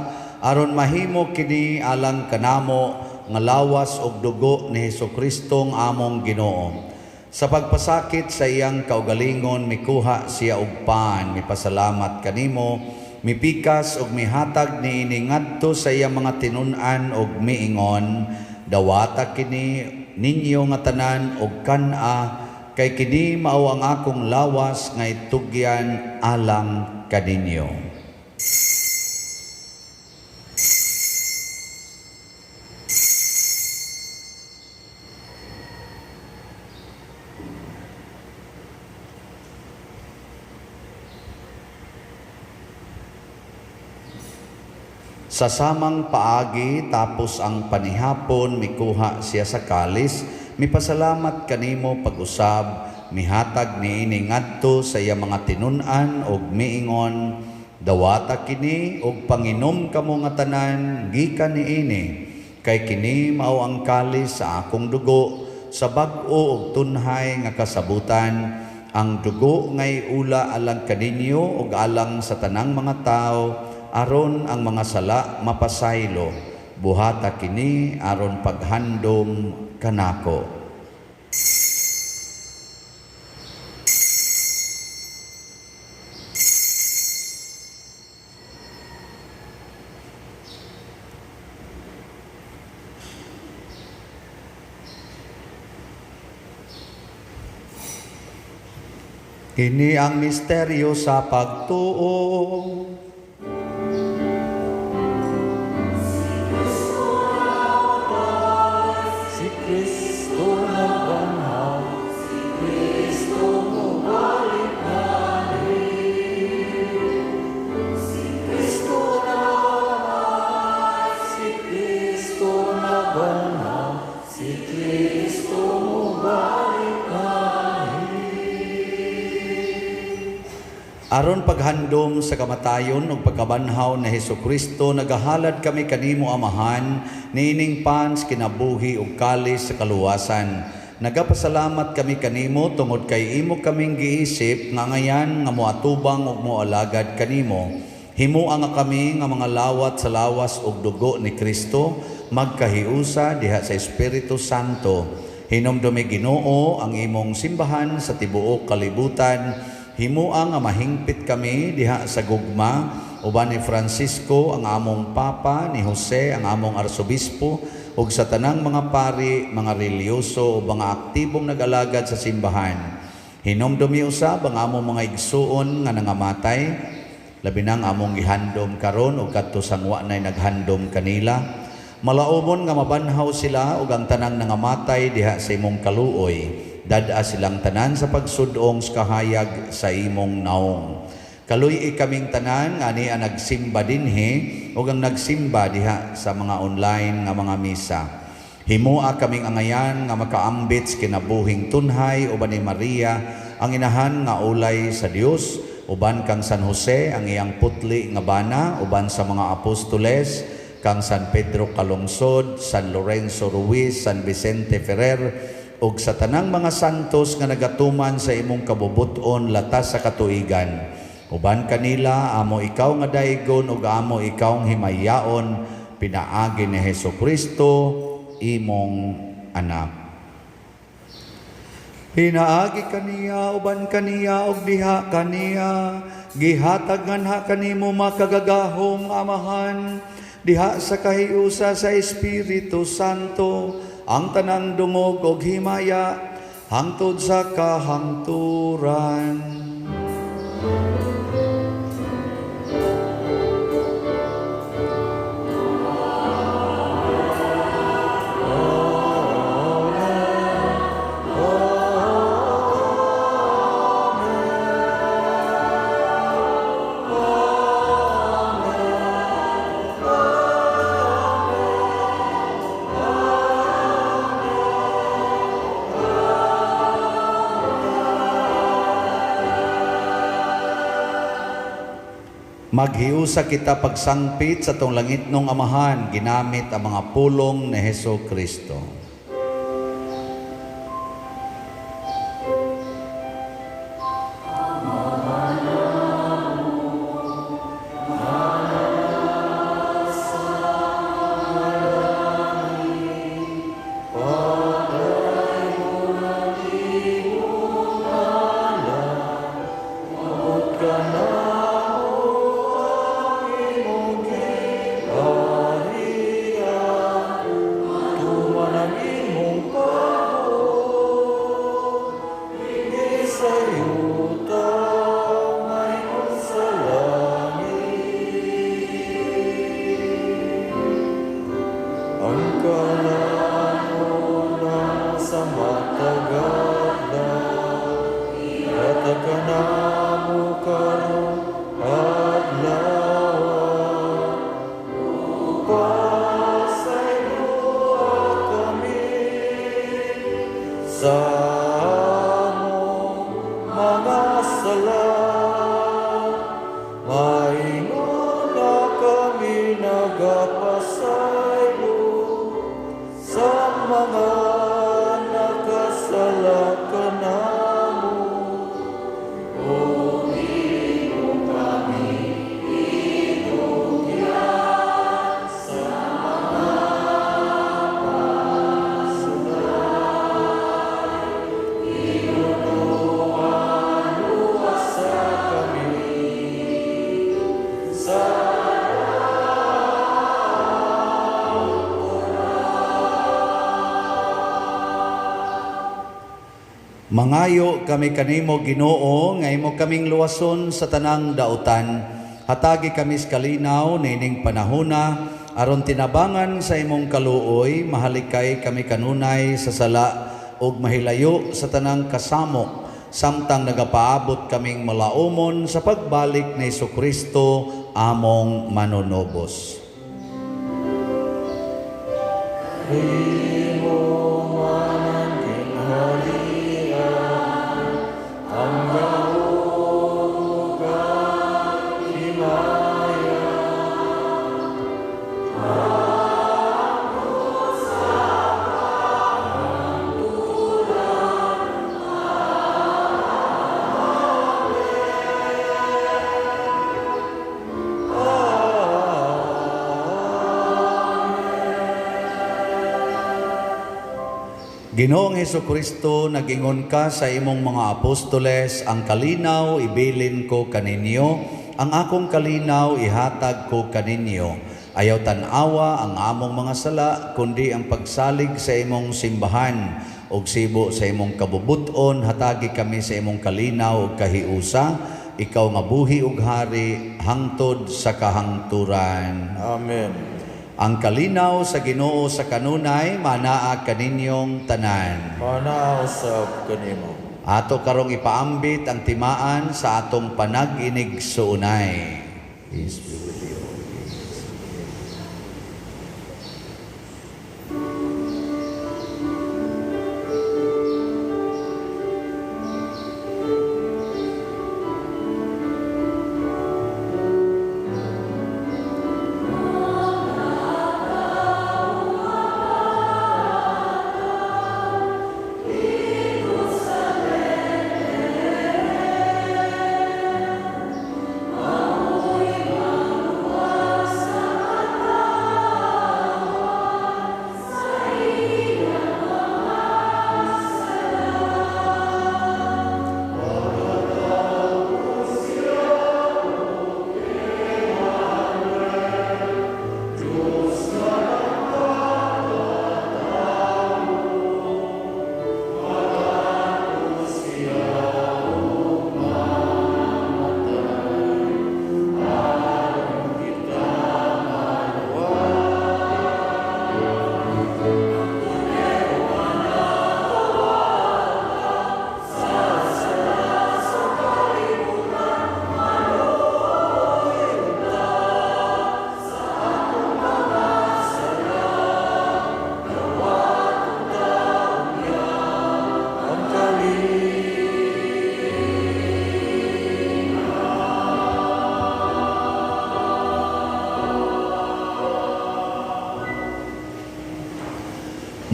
aron mahimo kini alang kanamo nga lawas ug dugo ni Hesukristo among Ginoo. Sa pagpasakit sa iyang kaugalingon mikuha siya og pan, mipasalamat kanimo, mipikas ug mihatag niini ngadto sa iyang mga tinun-an ug miingon, dawata kini ninyo nga tanan og kan-a, kay kini mao ang akong lawas nga itugyan alang kaninyo. Sa samang paagi, tapos ang panihapon, mikuha siya sa kalis, mipasalamat kanimo pag-usab, mihatag niini ngadto sa iya mga tinun-an og miingon, dawata kini og panginom kamo nga tanan gikan niini, kay kini mao ang kalis sa akong dugo, sa bag-o og tunhay nga kasabutan, ang dugo ngay ula alang kaninyo og alang sa tanang mga tawo, aron ang mga sala mapasaylo. Buhata kini aron paghandom kanako. Kini ang misteryo sa pagtuo. Si Kristo nagbanhaw, si Kristo mobalik nganhi. Si Kristo namatay, si Kristo nagbanhaw, si Kristo mobalik nganhi. Aron paghandom sa kamatayon ug pagkabanhaw ni Hesukristo, nagahalad kami kanimo, Amahan, niining pans kinabuhi ug kalis sa kaluwasan. Nagapasalamat kami kanimo tungod kay imo kaming giisip nga ngayan nga moatubang ug moalagad kanimo. Himoa nga kami nga mga lawat sa lawas ug dugo ni Kristo magkahiusa diha sa Espiritu Santo. Hinumdumi, Ginoo, ang imong simbahan sa tibuok kalibutan. Himoa nga mahingpit kami diha sa gugma uban ni Francisco ang among Papa, ni Jose ang among Arsobispo, ug sa tanang mga pari, mga relihiyoso ug mga aktibong nag-alagad sa simbahan. Hinumdumi usab ang among mga igsuon nga nangamatay, labi nang among gihandom karon ug kadto sang wa nay naghandom kanila. Malaumon nga mabanhaw sila ug ang tanang nangamatay diha sa imong kaluoy. Dad-a silang tanan sa pagsudong sa kahayag sa imong naong. Kaluy-i kaming tanan nga ani ang nagsimba dinhi ug ang nagsimba diha sa mga online nga mga misa. Himoa kaming angayan nga makaambit sa kinabuhing tunhay uban ni Maria ang inahan nga ulay sa Dios, uban kang San Jose ang iyang putli nga bana, uban sa mga apostoles, kang San Pedro Calungsod, San Lorenzo Ruiz, San Vicente Ferrer, ug sa tanang mga santos nga nagatuman sa imong kabubut-on latas sa katuigan. Uban kanila amo ikaw nga daygon ug amo ikaw himayaon pinaagi ni Hesukristo imong anak. Pinaagi kaniya, uban kaniya, ug diha kaniya, gihatag nganha kanimo makagagahom Amahan, diha sa kahiusa sa Espiritu Santo, ang tanang dungog og himaya hangtod sa kahangturan. Maghiusa kita pagsangpit sa tong langitnong Amahan, ginamit ang mga pulong ni Heso Kristo. Sa matag adlaw, ihatag kanamo karon. Mangayo kami kanimo, Ginoo, nga imo kaming luwason sa tanang dautan. Hatagi kami sa kalinaw niining panahona aron tinabangan sa imong kaluoy, mahalikay kami kanunay sa sala ug mahilayo sa tanang kasamok, samtang nagapaabot kaming malaumon sa pagbalik ni Hesukristo among manunubos. Imo man ang gingharian, ang gahom ug ang himaya. Ginoong Hesukristo, nagingon ka sa imong mga apostoles, ang kalinaw ibilin ko kaninyo, ang akong kalinaw ihatag ko kaninyo. Ayaw tan-awa ang among mga sala, kundi ang pagsalig sa imong simbahan ug sibo sa imong kabubuton, hatagi kami sa imong kalinaw ug kahiusa, ikaw nga buhi ug hari hangtod sa kahangturan. Amen. Ang kalinaw sa Ginoo sa kanunay manaa kaninyong tanan. Manaa usab kanimo. Ato karong ipaambit ang timaan sa atong panag-inig suunay. Peace be with you.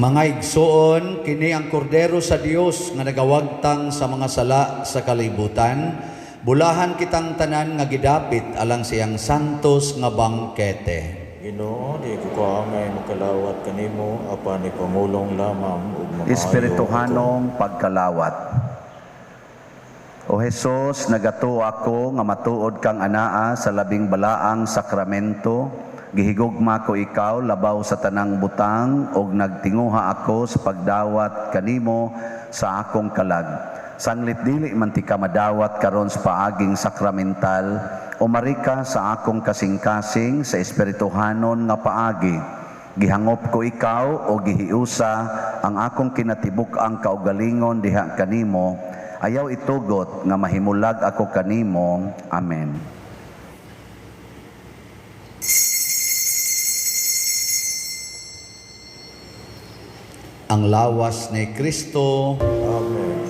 Mga igsoon, kini ang kordero sa Dios nga nagawagtang sa mga sala sa kalibutan. Bulahan kitang tanan nga gidapit alang siyang santos nga bangkete. Ginoo, di ko kaangay makalawat kanimo apan ipangulong lamang ug mga Espirituhanong pagkalawat. O Hesus, nagatuo ako nga matuod kang anaa sa labing balaang sakramento. Gihigugma ko ikaw labaw sa tanang butang og nagtinguha ako sa pagdawat kanimo sa akong kalag. Sanglit dili man ti ka madawat karon sa paaging sakramental, umari ka sa akong kasing-kasing sa espirituhanon nga paagi. Gihangop ko ikaw o gihiusa ang akong kinatibuk-ang kaugalingon diha kanimo. Ayaw itugot nga mahimulag ako kanimo. Amen. Ang lawas ni Kristo. Amen.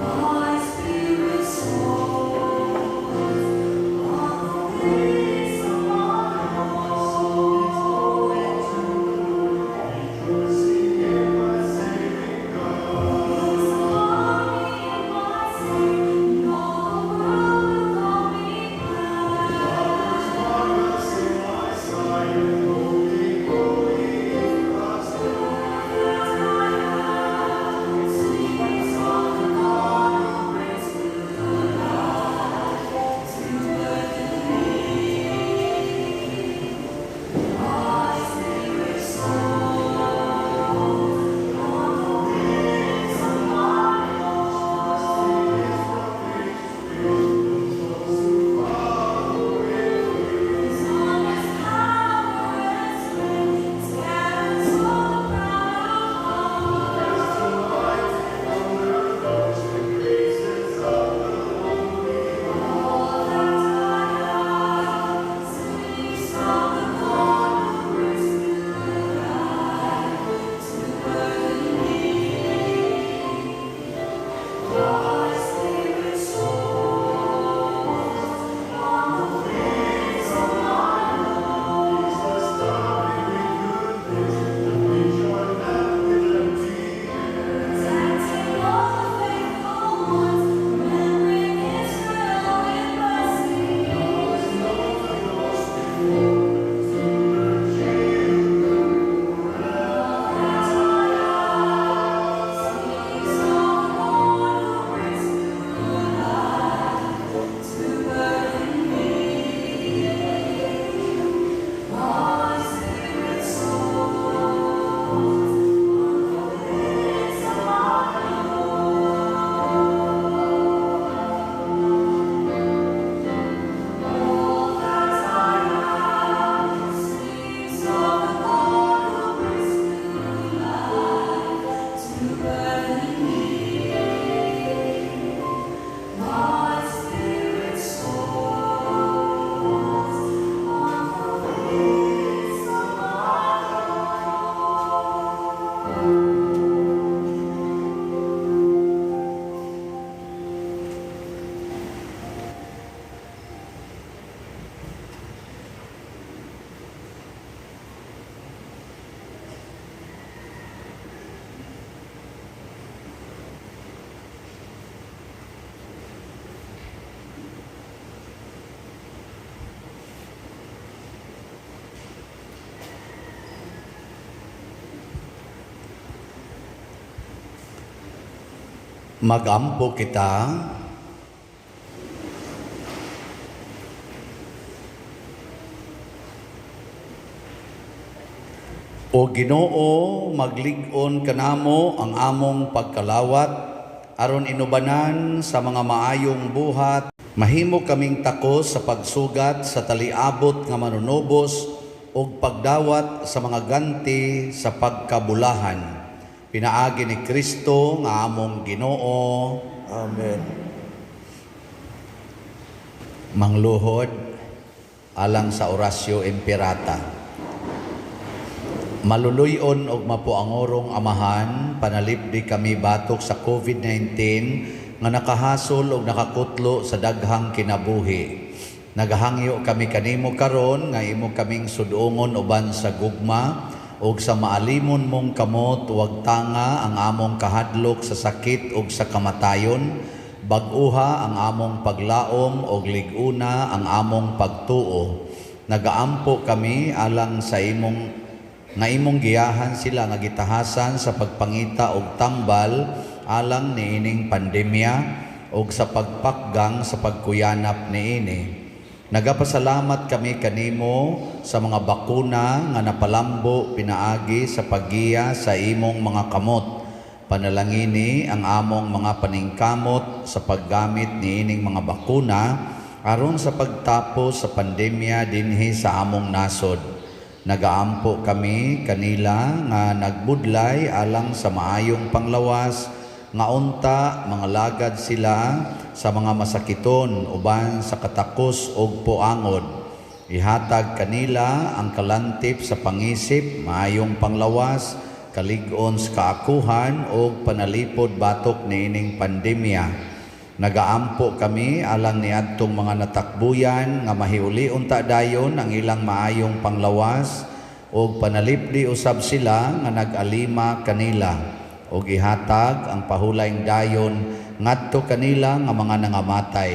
My spirit soars on the wings. Magampo kita. O Ginoo, maglig-on kanamo ang among pagkalawat aron inubanan sa mga maayong buhat, mahimo kaming takos sa pagsugat sa taliabot nga manunubos ug pagdawat sa mga ganti sa pagkabulahan. Pinaagi ni Kristo nga among Ginoo. Amen. Mangluhod alang sa Oratio Imperata. Maluluy-on og mapuangorong Amahan, panalipdi kami batok sa COVID-19 nga nakahasol og nakakutlo sa daghang kinabuhi. Nagahangyo kami kanimo karon nga imo kaming sudungon uban sa gugma ug sa maalimon mong kamot, wag tanga ang among kahadlok sa sakit ug sa kamatayon, bag-uha ang among paglaom ug lig-una ang among pagtuo. Nagaampo kami alang sa imong nga imong giyahan sila nga gitahasan sa pagpangita og tambal alang niining pandemya ug sa pagpakgang sa pagkuyanap niini. Nagapasalamat kami kanimo sa mga bakuna nga napalambo pinaagi sa paggiya sa imong mga kamot. Panalangini ang among mga paningkamot sa paggamit niining mga bakuna aron sa pagtapos sa pandemya dinhi sa among nasod. Nagaampo kami kanila nga nagbudlay alang sa maayong panglawas, nga unta mga lagad sila sa mga masakiton uban sa katakos og puangod. Ihatag kanila ang kalantip sa pangisip, maayong panglawas, kalig-on sa kaakuhan og panalipod batok niining pandemya. Nagaampo kami alang niadtong mga natakbuyan nga mahiuli unta dayon ang ilang maayong panglawas og panalipdi usab sila nga nag-alima kanila og ihatag ang pahulayng dayon ngadto kanila nga mga nangamatay.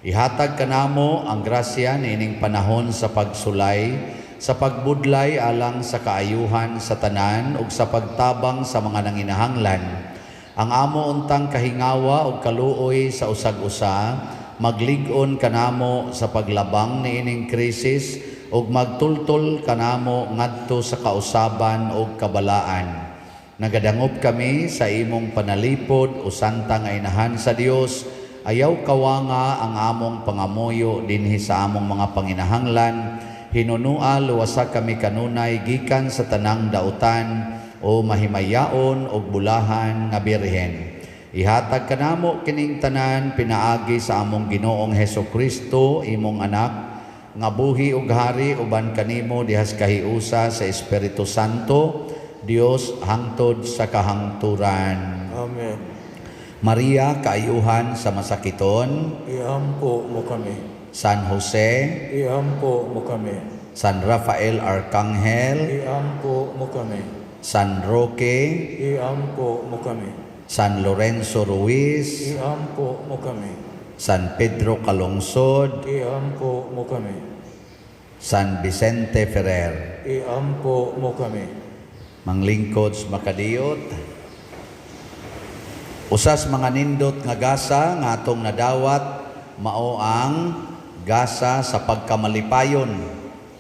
Ihatag kanamo ang grasya niining panahon sa pagsulay, sa pagbudlay alang sa kaayuhan sa tanan ug sa pagtabang sa mga nanginahanglan. Ang amo untang kahingawa ug kaluoy sa usag-usa, maglig-on kanamo sa paglabang niining krisis ug magtultol kanamo ngadto sa kausaban ug kabalaan. Nagadangop kami sa imong panalipod o santa nga inahan sa Dios. Ayaw kawanga ang among pangamuyo dinhi sa among mga panginahanglan. Hinunua luwasa kami kanunay gikan sa tanang dautan o mahimayaon og bulahan nga birhen. Ihatag kanamo kining tanan pinaagi sa among Ginoong Heso Kristo, imong anak, nga buhi ug hari uban kanimo dihas kahiusa sa Espiritu Santo, Dios hangtod sa kahangturan. Amen. Maria, kaayuhan sa masakiton, iampo mo kami. San Jose, iampo mo kami. San Rafael Arcangel, iampo mo kami. San Roque, iampo mo kami. San Lorenzo Ruiz, iampo mo kami. San Pedro Calungsod, iampo mo kami. San Vicente Ferrer, iampo mo kami. Manglingkod sa makadiyot. Usas mga nindot nga gasa nga atong nadawat mao ang gasa sa pagkamalipayon.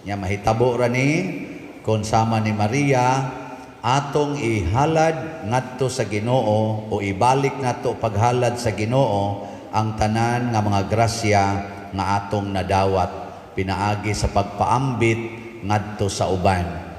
Nya mahitabo ra ni kon sama ni Maria atong ihalad ngadto sa Ginoo o ibalik nato paghalad sa Ginoo ang tanan nga mga grasya nga atong nadawat pinaagi sa pagpaambit ngadto sa uban.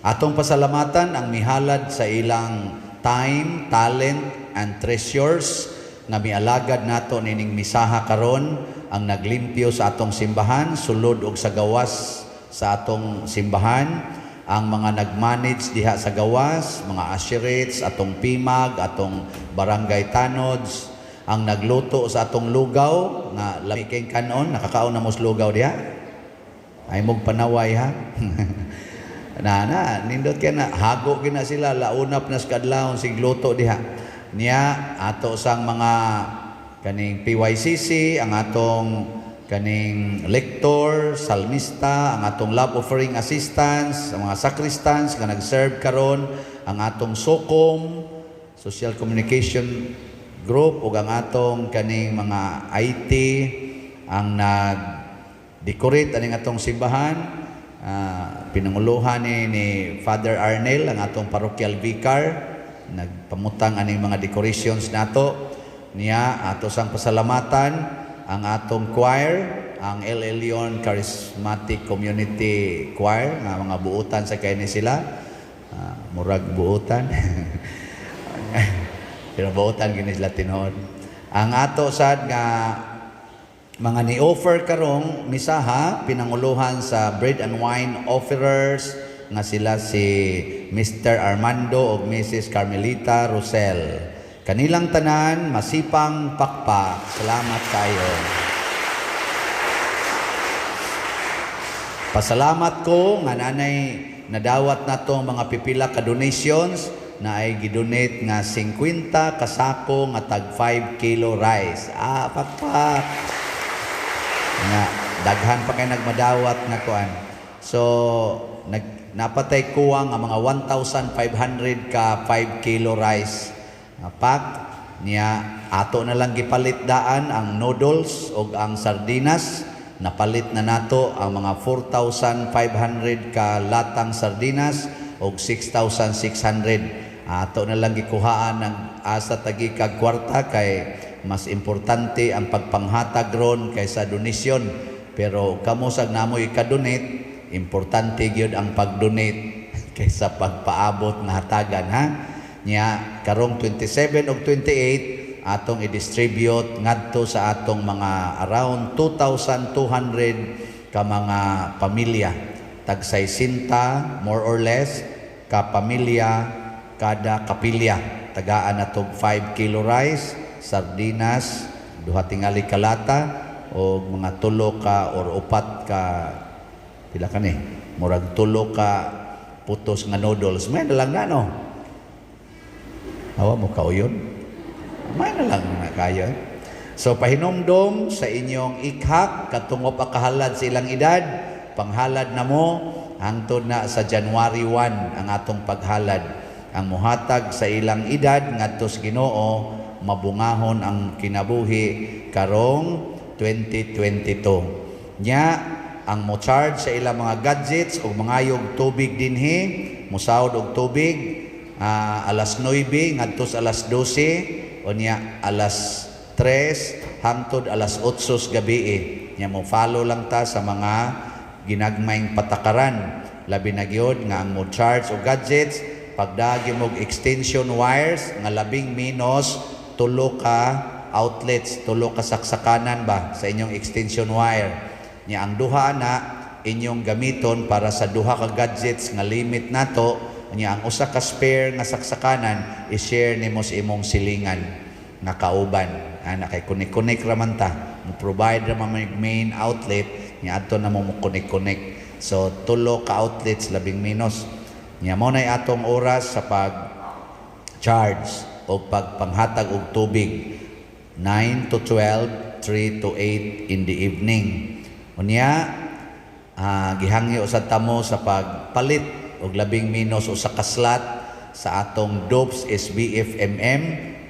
Atong pasalamatan ang mihalad sa ilang time, talent, and treasures nga mialagad nato nining misaha karon, ang naglimpyo sa atong simbahan, sulod og sa gawas sa atong simbahan, ang mga nagmanage diha sa gawas, mga usherates, atong pimag, atong barangay tanods, ang nagluto sa atong lugaw nga lami kay kanon, nakakaon na mos lugaw diha. Ay mog panaway ha. Na nindot kay na hago gina sila launap na sa kadlawon sig luto diha. Niya ato sang mga kaning PYCC, ang atong kaning lector, salmista, ang atong love offering assistants, ang mga sacristans nga nag-serve karon, ang atong SOCOM, Social Communication group ug ang atong kaning mga IT ang nag decorate aning atong simbahan. Pinanguluhan ni Father Arnel, ang atong parochial vicar, nagpamutang aning mga decorations nato. Niya ato sang pasalamatan ang atong choir, ang El Elyon Charismatic Community Choir, nga mga buutan sa kay ni sila. Murag buutan. Pero buutan gini sila tinuod. Ang ato sad nga mga ni-offer karong misaha, pinanguluhan sa bread and wine offerers nga sila si Mr. Armando ug Mrs. Carmelita Rosel. Kanilang tanan, masipang pakpak. Salamat kayo. Pasalamat ko nga nanay nadawat nato mga pipila ka donations na ay gidonate nga 50 kasako nga tag 5 kilo rice. Ah, pakpak. Nga daghan pa kay nagmadawat nga kuan. So napatay kuwang nga mga 1,500 ka 5 kilo rice nga pack. Niya ato na lang gipalit daan ang noodles ug ang sardinas. Napalit na nato ang mga 4,500 ka latang sardinas og 6,600. Ato na lang gikuhaan ang asa tagi kag kwarta kay mas importante ang pagpanghatag ron kaysa donasyon. Pero kamo sag namoy ikadonate, importante gyud ang pag-donate kaysa pagpaabot nga hatagan, ha. Nya karong 27 ug 28 atong i-distribute ngadto sa atong mga around 2,200 ka mga pamilya. Tag 60 more or less ka pamilya kada kapilya. Tagaan natog 5 kilo rice, sardinas, duha tingali ka lata o mga tulo ka or upat ka pila ka ni? Murag tulo ka putos nga noodles. May na lang na, no? Awa mo kauyon. May na lang na kayo. So pahinumdom sa inyong ikhak katungo pa kahalad sa ilang edad, panghalad na mo hangtod na sa January 1 ang atong paghalad. Ang muhatag sa ilang edad ngadto sa Ginoo, mabungahon ang kinabuhi karong 2022. Nya ang mo charge sa ilang mga gadgets og mangayog tubig dinhi, mosahod og tubig alas 9 ngadto sa alas 12 o niya alas 3 hangtod alas 8 sa gabi. Nya mo follow lang ta sa mga ginagmayng patakaran. Labi na gyud nga ang mo charge og gadgets, pagdagi mo og extension wires nga labing minus tulo ka outlets, tulo ka saksakanan ba sa inyong extension wire. Nya ang duha na inyong gamiton para sa duha ka gadgets nga limit nato. Nya ang usa ka spare nga saksakanan i-share nimo sa imong silingan nga kauban. Ana kay kunik-kunik ra man ta, mo provide ra man main outlet nya adto na mo kunik-kunik. So tulo ka outlets labing minus. Nya mo nay atong oras sa pag-charge o pagpanghatag og tubig 9 to 12, 3 to 8 in the evening. Unya gihangyo sad tamo sa pagpalit og labing minus usa ka slot sa atong DOPS SBFMM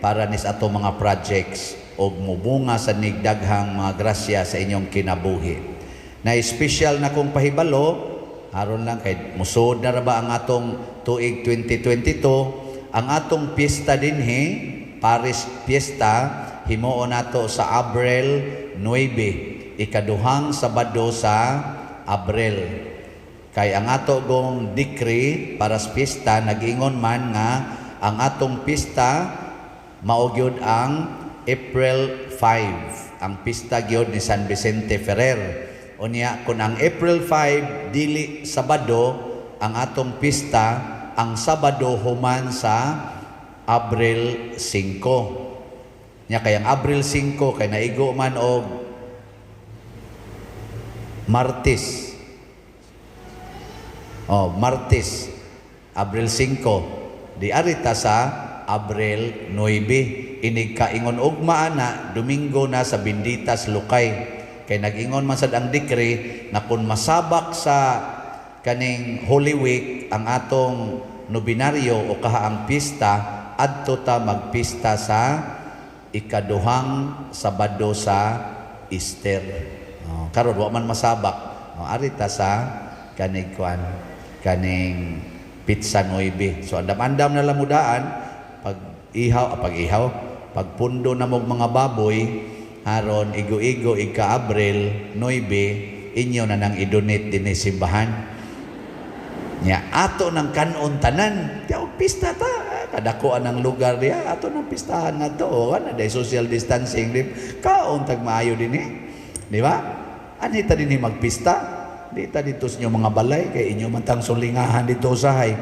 para nis atong mga projects og mubunga sa nigdaghang mga grasya sa inyong kinabuhi. Na special na kong pahibalo aron lang kay musod na ra ba ang atong tuig 2022, ang atong piyesta dinhi, Paris Fiesta, himuon nato sa Abril 9, ikaduhang Sabado sa Abril. Kay ang ato gong decree para sa piyesta nag-ingon man nga ang atong pista mao gyud ang April 5, ang pista gyud ni San Vicente Ferrer. Unya kun ang April 5 dili Sabado ang atong pista, ang Sabado human sa Abril 5. Nya kay ang Abril 5 kay naigo man og Martes. Oh, Martes, Abril 5. Di arita sa Abril 9. Inig kaingon ugma ana, Domingo na sa Benditas Lukay. Kay nag-ingon man sad ang decree na kung masabak sa kaning Holy Week ang atong nobinaryo o kaha ang pista, adto ta magpista sa ikaduhang Sabado sa Easter. Oh, karon wa man masabak. Oh, ari ta sa kaning kuan, kaning petsa 9. So andam-andam na lamudaan pag ihaw, pag ihaw, pagpundo na mog mga baboy haron igo-igo ika Abril 9 inyo na nang i-donate dinhi simbahan. Nya ato nang kanon tanan, tiyaw pista ta. Kadakuan ang lugar diha, ato nang pistahan nga to, kana day social distancing di kaon tag maayo dinhi. Di ba? Ani ta dinhi magpista? Di ta dito sa inyong mga balay kay inyo man tang sulingahan dito usahay.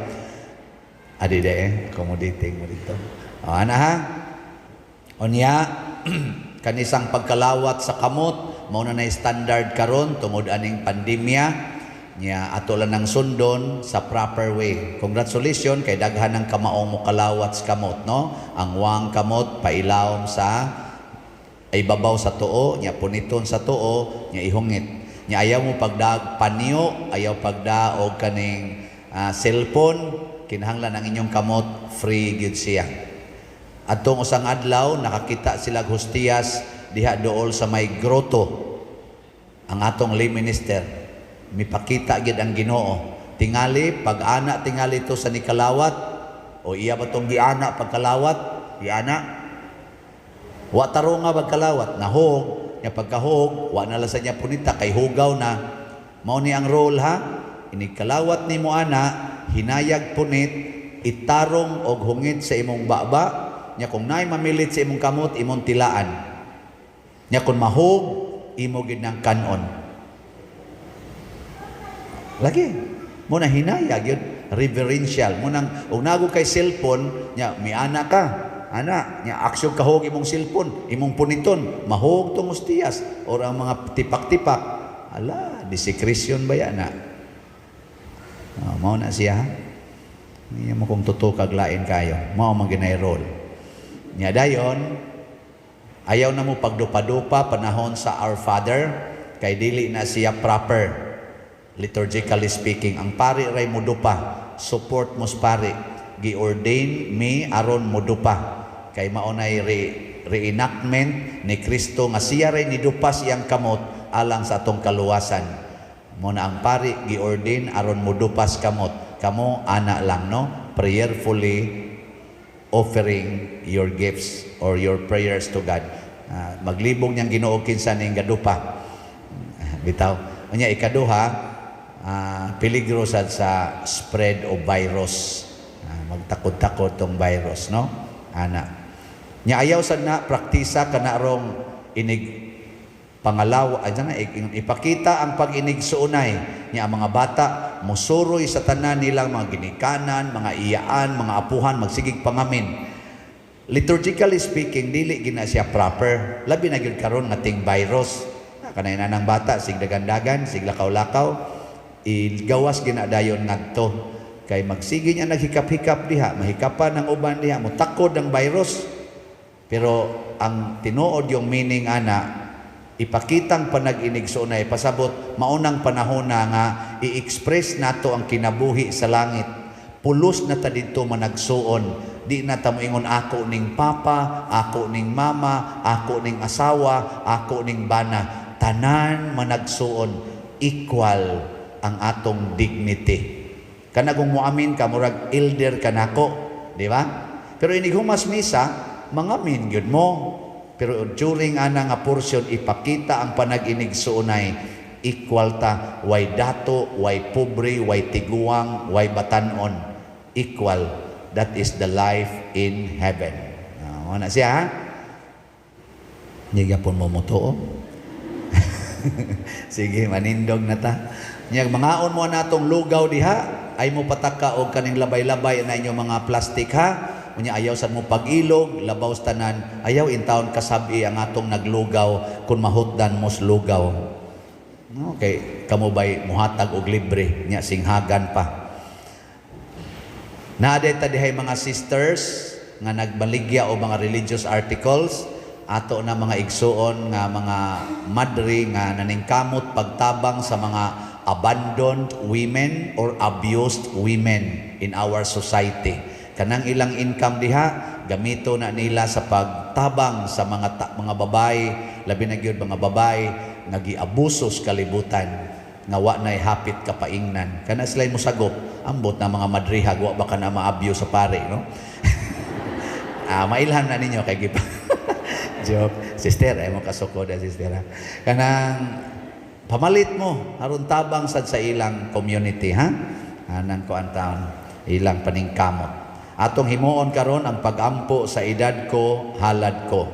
Adi de accommodating mo dito. O, ana ha? Unya kanisang pagkalawat sa kamot mao na standard karon tungod aning pandemya nya ato lang nang sundon sa proper way. Congratulations kay daghan ng kamaong mokalawat sa kamot, no? Ang wang kamot pailawom sa ay babaw sa tuo, nya puniton sa tuo, nya ihungit. Nya ayaw mo pagdag panyo, ayaw pagdaog kaning cellphone, kinahanglan ang inyong kamot free gyud siya. Adtong usang adlaw nakakita sila hustiyas diha dool sa may grotto. Ang atong lay minister mipakita gyud ang Ginoo. Tingali pag ana tingali to sa nikalawat o iya ba tong giana pagkalawat? Giana. Wa tarong nga pagkalawat, nahog, nya pagkahog, wa na lang sa niya punita kay hugaw na. Mao ni ang role ha. Inig kalawat nimo ana, hinayag punit, itarong og hungit sa imong baba, nya kung naay mamilit sa imong kamot, imong tilaan. Nya kung mahog, imo gid nang kanon. Lagi mo na hinayag yun, reverential. Mo nang og nago kay cellphone, nya miana ka, ana, nya aksyon kahog imong cellphone, imong puniton, mahog tong ustiyas or ang mga tipak-tipak. Ala, discretion ba yan na? Oh, mao na siya. Niya mo kung totoo kaglain kayo. Mao man ginay role. Nya dayon, ayaw na mo pagdupa-dupa panahon sa Our Father kay dili na siya proper. Liturgically speaking, ang pari ray modupa, support mo sa pari. Gi-ordain mi aron modupa. Kay mao nay reenactment ni Kristo nga siya ray nidupa siyang kamot alang sa atong kaluwasan. Mo na ang pari gi-ordain aron modupas kamot. Kamo ana lang, no, prayerfully offering your gifts or your prayers to God. Maglibog niyang Ginoo kinsa ning gadupa. Bitaw. Unya ikaduha, peligro sad sa spread of virus. Magtakod-takod tong virus, no? Ana. Nya ayaw sad na praktisa kanarong inig pangalaw ay na ipakita ang pag-inig suunay niya ang mga bata musuroy sa tanan nilang mga ginikanan, mga iyaan, mga apuhan, magsigig pangamin. Liturgically speaking, dili gina siya proper. Labi na gyud karon nga ting virus. Kanay na ng bata sig dagan-dagan, sig lakaw-lakaw, igawas gina dayon ngadto kay magsige niya naghikap-hikap diha, mahikapan ang uban diha, mutakod ang virus. Pero ang tinuod yung meaning ana, ipakitang panag-inig suunay, pasabot maunang panahon na nga i-express nato ang kinabuhi sa langit. Pulos na ta didto managsuon. Di na ta moingon ako ning papa, ako ning mama, ako ning asawa, ako ning bana. Tanan managsuon, equal ang atong dignity. Kana kung moamin ka, murag elder ka nako, di ba? Pero inig humas misa, mangamin gyud mo. Pero during ana nga portion, ipakita ang panag-inig suunay, equal ta, way dato, way pobre, way tiguang, way batanon, equal. That is the life in heaven. Na siya, ha? Hindi gyapon mo motuo. Sige, manindog na ta. Nya mangaon mo natong lugaw diha, ay mo pataka og kaning labay-labay na inyong mga plastic ha. Unya ayaw sad mo pag-ilog, labaw sa tanan, ayaw intawon kasabi ang atong naglugaw kung mahutdan mos lugaw. Okay, kamo bay muhatag og libre nya singhagan pa. Naa ta dihay mga sisters nga nagbaligya o mga religious articles, ato na mga igsuon nga mga madre nga naningkamot pagtabang sa mga abandoned women or abused women in our society. Kanang ilang income diha Gamito na nila sa pagtabang sa mga babae, labi na gyud mga babae nga giabuso sa kalibutan nga wa nay hapit kapaingnan. Kana sila mosagop, ambot na mga madrihag, wa ba kana maabyo sa pare, no? Mailhan na ninyo kay gipa. Joke. Sister, ay mo kasukod, sister. Ha? Kanang pamalit mo aron tabang sad sa ilang community, ha? Anang kuan taon, ilang paningkamot. Atong himuon karon ang pagampo sa edad ko, halad ko.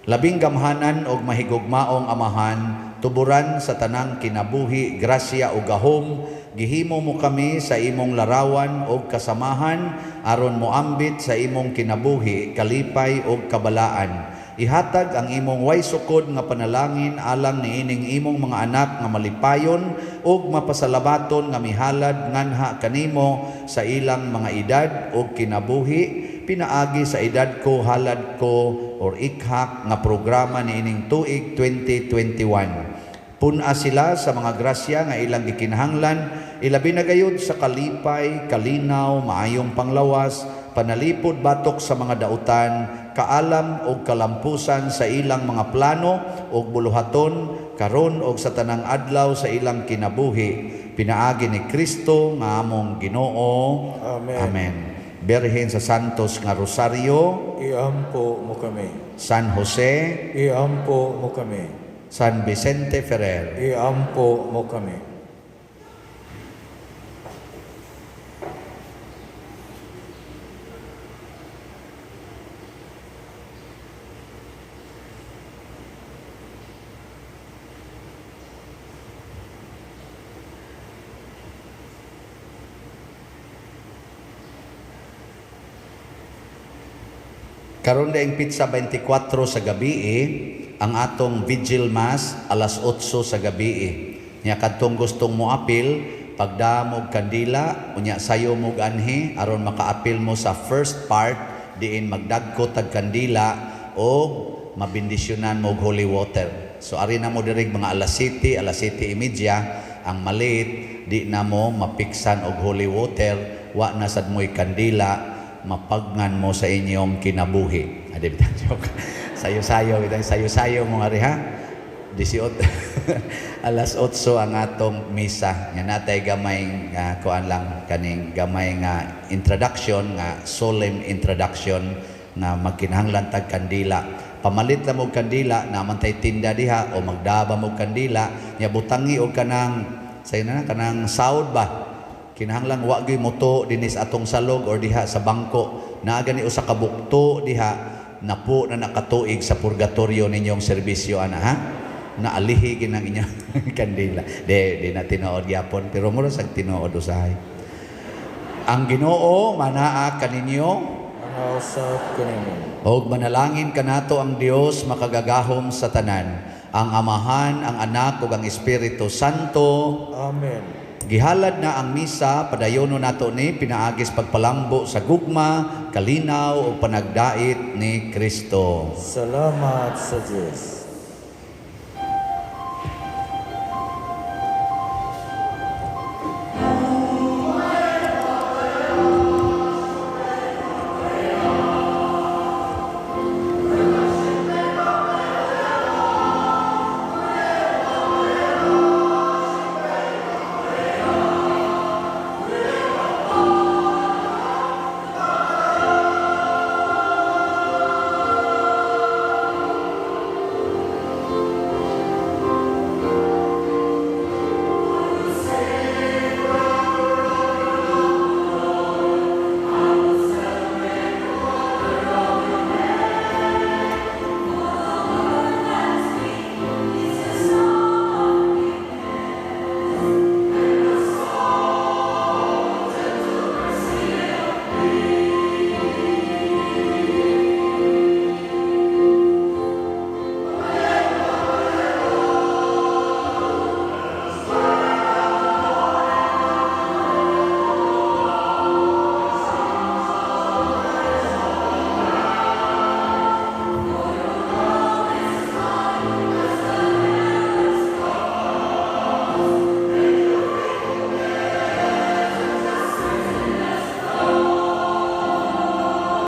Labing gamhanan og mahigugmaong amahan, tuburan sa tanang kinabuhi, grasya ug gahom, gihimo mo kami sa imong larawan og kasamahan, aron moambit sa imong kinabuhi, kalipay ug kabalaan. Ihatag ang imong way sukod nga panalangin alang niining imong mga anak nga malipayon ug mapasalabaton nga mihalad nganha kanimo sa ilang mga edad ug kinabuhi, pinaagi sa edad ko, halad ko or ikhak nga programa niining tuig 2021. Pun-a sila sa mga grasya nga ilang gikinahanglan, ilabi na gayud sa kalipay, kalinaw, maayong panglawas, panalipod batok sa mga dautan, kaalam og kalampusan sa ilang mga plano og buluhaton karon og sa tanang adlaw sa ilang kinabuhi, pinaagi ni Kristo nga among Ginoo. Amen. Amen. Birhen sa Santos nga Rosario, iampo mo kami. San Jose, iampo mo kami. San Vicente Ferrer, iampo mo kami. Karon daing pizza 24 sa gabi, ang atong vigil mass alas 8 sa gabi. Nya kadtong gustong moapil, pagdamog kandila, unya sayo mog anhi aron makaapil mo sa first part diin magdagko tag kandila og mabendisyonan mo og holy water. So ari na mo diri mga alas 7, alas 7:30 ang malit di na mo mapiksan og holy water, wa na sad mo'y kandila, mapagnan mo sa inyong kinabuhi. Adi bitang joke. Sayo-sayo, bitang sayo-sayo mo nga ha. 18, alas 8 ang atong misa. Nga natay gamay nga kuan lang kaning gamay nga introduction, nga solemn introduction nga magkinahanglan tag kandila. Pamalit lang og kandila, naman tay tinda diha o magdaba mo kandila, nya butangi og kanang sayo na kanang saud ba. Kinahanglan wa gyud moto dinhi sa atong salog or diha sa bangko. Naa gani usa ka bukto diha napo na nakatuig sa purgatorio ninyong serbisyo ana, ha? Naalihi ginang inyong kandila. Di na tinuod gyapon, pero mura sag tinuod usahay. Ang Ginoo manaa kaninyo, Mangausap kanimo. Og manalangin kanato ang Dios makagagahom sa tanan, ang Amahan, ang Anak ug ang Espiritu Santo. Amen. Gihalad na ang misa, padayono nato ni pinaagis pagpalambo sa gugma, kalinaw ug panagdait ni Kristo. Salamat sa Dios.